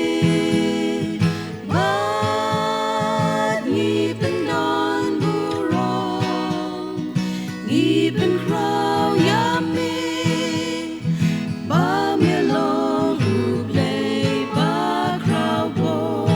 bad ngi pyndon burom, ngi pynkhraw ïa me, ba me long U Blei ba khraw bor.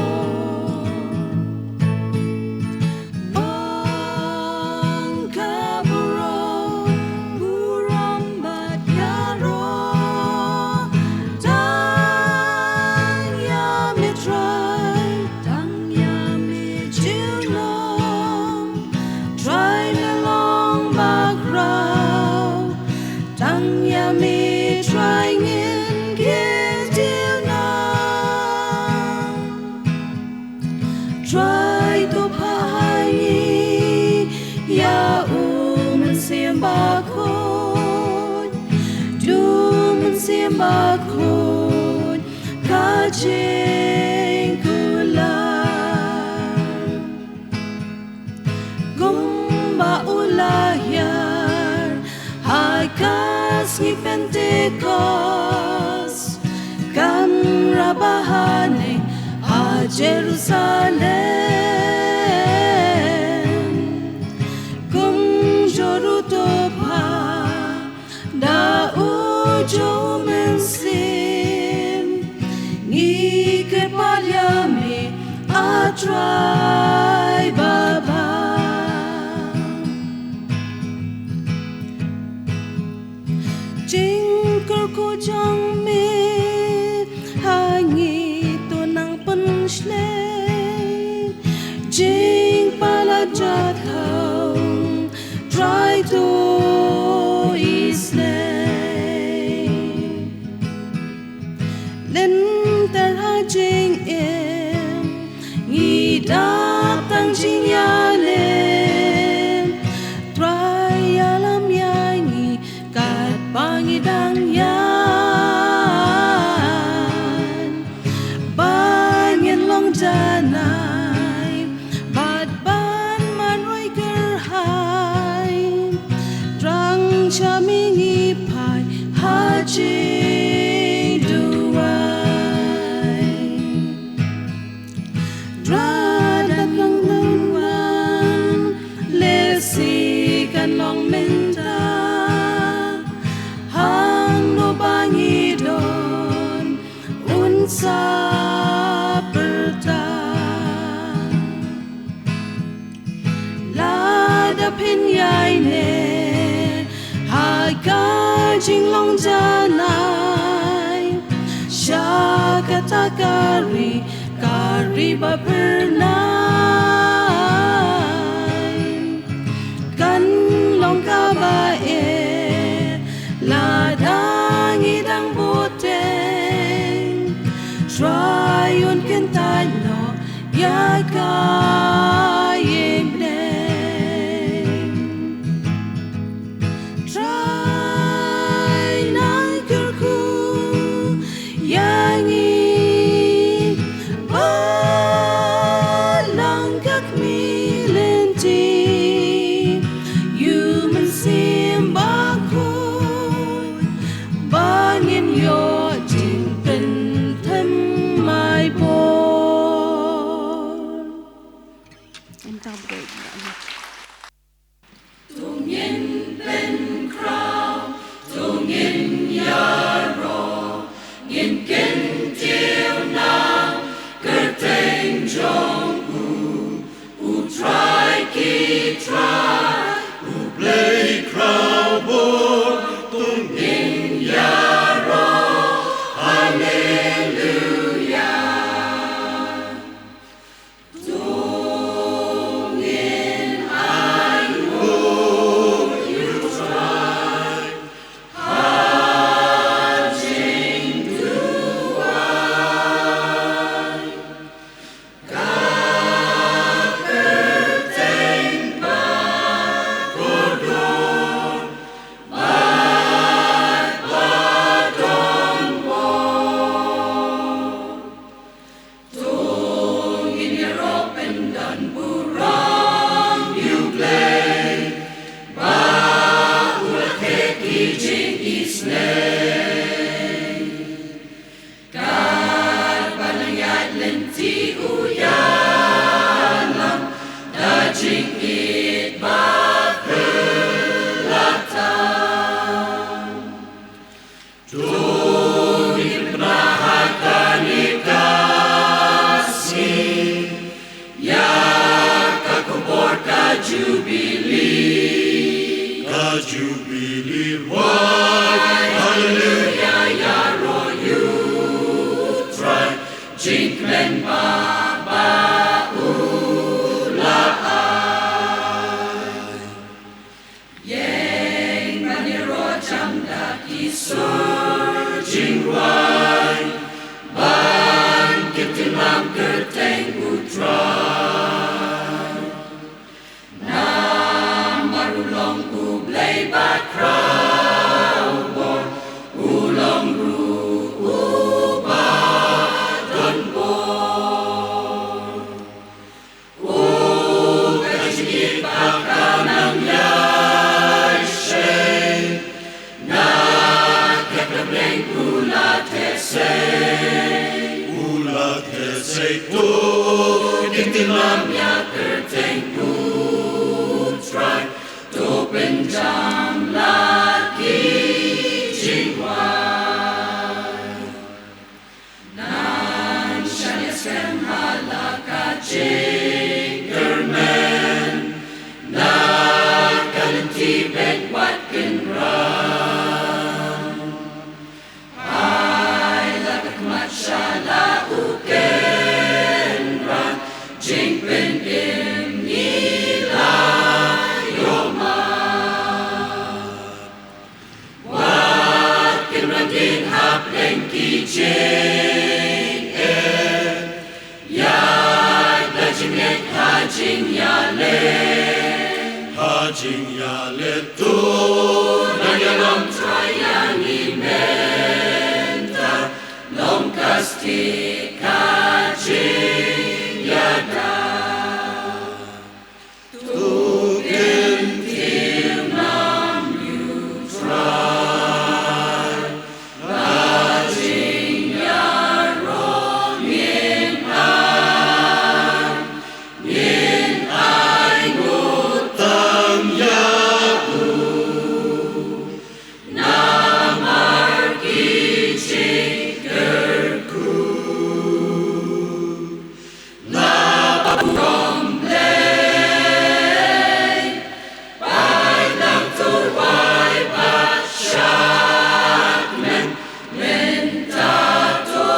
Bakhuid ka jingkular. Kumba u la hiar ha ka sngi Pentekost, kan rah bha haneng ha Jerusalem. Kumjuh ruh to bha da u Mynsiem, ngi kyrpad ïa me, A Trai Baba. Jingkyrkhu jong me ha ngi to nang pynshlei, jingpalat jingthaw, Trai to isynei. Lynter ha jingim ngi dap tang jingïalam, Trai ïalam ïa ngi katba ngi dang ïaid, ba ngin long janai bad ban marwei kyrhai. Tang sha me ngi phai ha jingduwai. Trai da khlong nang wan, lehse kan long mynta, hangno ba ngi don un sa pyrta. Lada phin ïaineh ha ka jinglong janai sha kata ka ri, ka ri ba phyrnai, kan long kaba eh lada ngi dang bteng. Trai un kyntait noh ïa ka ïing bneng. Trai nang kyrkhu ïa ngi, ba lang ka khmih lynti ïa u Mynsiem Bakhuid, ba ngin ïoh jingpynthem mai por. Em ta break. To ngin pynkhraw, to ngin ïaroh, ngin kyntiew na kyrteng jong u, U Trai ki trai, U Blei khraw bor, to ngin ïaroh, Haleluya. To ngin ïaroh pynban burom ïa U Blei, ba u la theh ki jingisynei. Katba nang ïaid lynti u ïalam da jingïeit ba phylla tam. To ngin pynbna ha kane ka sngi ïa ka khubor ka Jubili. Ka Jubili rwai, Haleluya, ïaroh ïa U Trai, jingkmen ba, ba u la ai. Ïeng ban ïaroh jam da ki sur jingrwai, ban kyntiew lang kyrteng U Trai. Namar u long U Blei ba khraw bor, u long ruh Sei to ki tin lam ïa kyrteng U Trai, to pynjam la ki jingwan. Ngan shaniah skhem ha la ka jingkyrmen, na ka lynti beit wat kynrang. Ai la ka khmat sha la u kynrang, jingpynim ngi la ïoh ma. Wat kynrang kin hap lem ki jingeh, ïaid da jingngeit ha jingïaleh. Ha jingïaleh to nang ïalam Trai ïa ngi mynta, long ka stieh ka jingïada. To kyntiew nam ïa U Trai, la jingïaroh ngin ai, ngin ainguh tang ïa u, namar ki jingkyrkhu na ka burom Blei, bad nangta ruh bad shakmen mynta to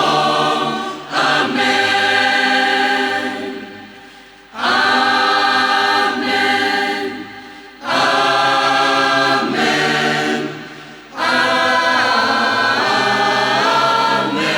ong amen. Amen. Amen. Amen. Amen. Amen.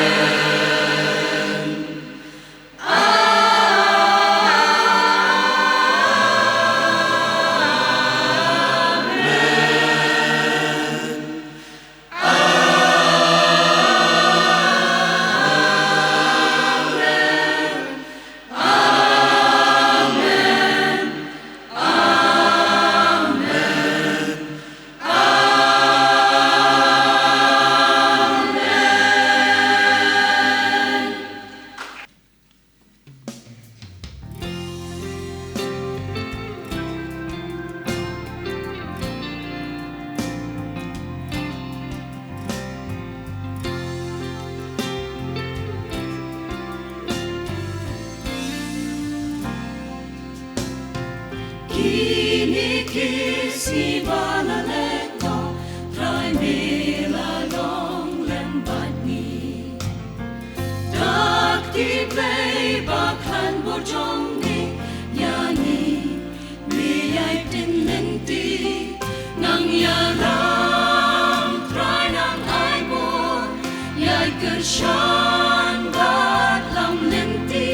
Amen. Amen. Amen. Kine ki sngi ba la leit noh, Trai me la long lem bad ngi. Da ki blei ba khlaiñ bor jong me ïa ngi, me ïai tynlynti. Nang ïalam Trai, nang ai bor, ïai kyrshan bad lam lynti,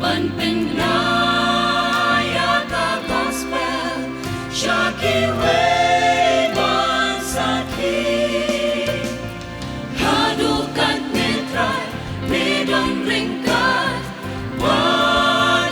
ban pynbna ïa ka gospel sha kiwei ban sakhi. Haduh katne Trai me don ryngkat bad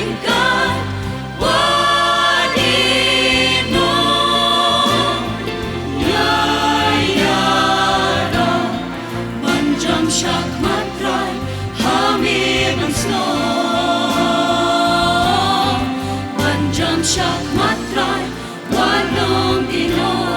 Kat wat ïeit noh ïa ïa ban jam sha khmat Trai ha me ban snoh, ban jam sha khmat Trai wat nym ïehnoh.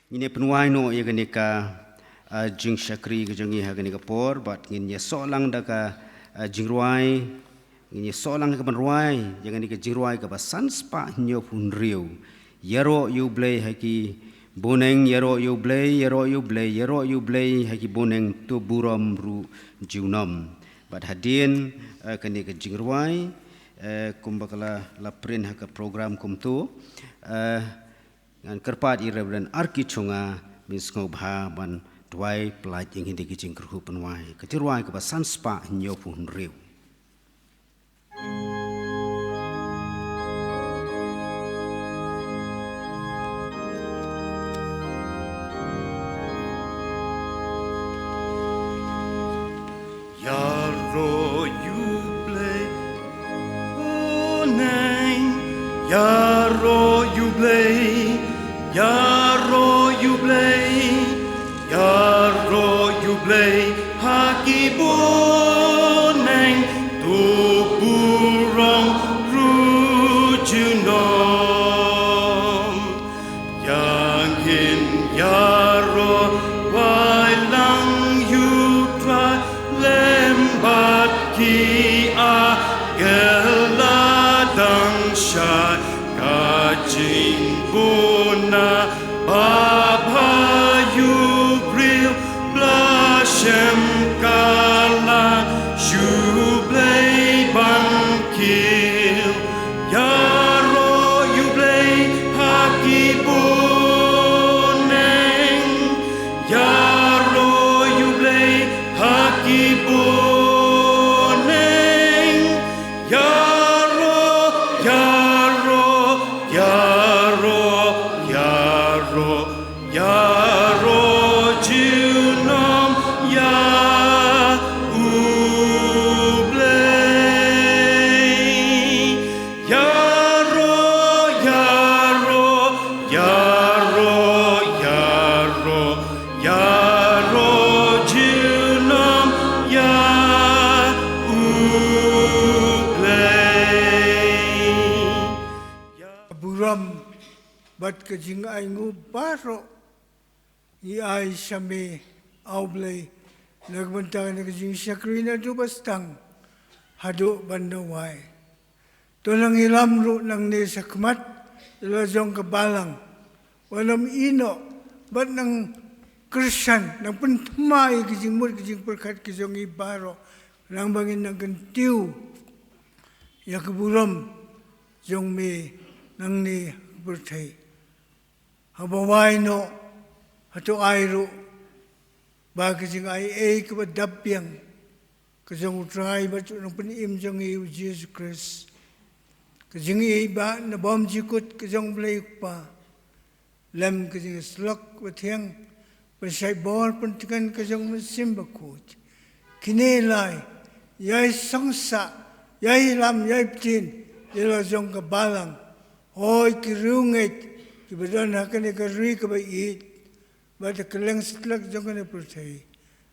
Ngin ïa pynwai noh ïa kane ka, ah, jingshakri ka jong ngi ha kane ka por, bad ngin ïa soh lang da ka, ah, jingrwai, ngin ïa soh lang ka ban rwai ïa kane ka jingrwai kaba san spah hynñiew phew hynriew. Ïaroh ïa U Blei ha ki bneng, ïaroh ïa U Blei, ïaroh ïa U Blei, ïaroh ïa U Blei ha ki bneng, to burom ruh junom. Bad hadien, eh, kane ka jingrwai, eh, kumba ka la, la print ha ka program kumto, eh, ngan kyrpad ïa Reverend Arki Chunga, ban sngewbha ban duwai pyllait ïa ngi da ka jingkyrkhu pynwai ka jingrwai kaba san spah hynñiew phew hynriew. Ïaroh ïa U Blei, bneng, ïaroh ïa U Blei, ïaroh ïa U Blei, ïaroh ïa U Blei ha ki bneng, to burom ruh junom. Ïa ngin ïaroh wai lang ïa U Trai lem bad ki angel la dang shai, ka jingbun na babha ïa U Blei, blashem ka la shu Blei ban kiew. Ïaroh ïa U Blei ha ki bneng, ïaroh ïa U Blei ha ki bneng, ïaroh, ïaroh, ïaroh, ïaroh, ïaroh junom ïa U Blei. Ïaroh, ïaroh, ïaroh, ïaroh, ïaroh junom ïa U Blei. Burom bad ka jingainguh baroh ngi ai sha me, A Blei, na ka bynta kane ka jingshakri naduh ba sdang haduh ban da wai. To nang ïalam ruh nangne shakhmat ïa la jong ka balang, wat nym ïehnoh bad nang kyrshan, nang pynthikna ïa ka jingmut ka jingpyrkhat ka jong ngi baroh, nang ba ngin nang kyntiew ïa ka burom jong me nangne ha ka pyrthei. Haba wai noh, hato ai ruh ba ka jingai ei kaba dap biang ka jong U Trai bad U Nongpynim jong ngi U Jisu Khrist, ka jingïeit ba na bymjukut ka jong U Blei U Kpa, lem ka jingïasyllok bathiang, ban shai bor pyntngen ka jong U Mynsiem Bakhuid, kine lai ïai song sah, ïai lam, ïai pynthikna ïa la jong ka balang, hoi ki riewngeit kiba don ha kane ka ri kaba ïeit bad ha kylleng satlak jong kane ka pyrthei,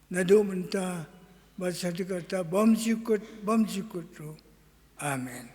naduh mynta bad shaduh katta, bymjukut, bymjukut ruh. Amen.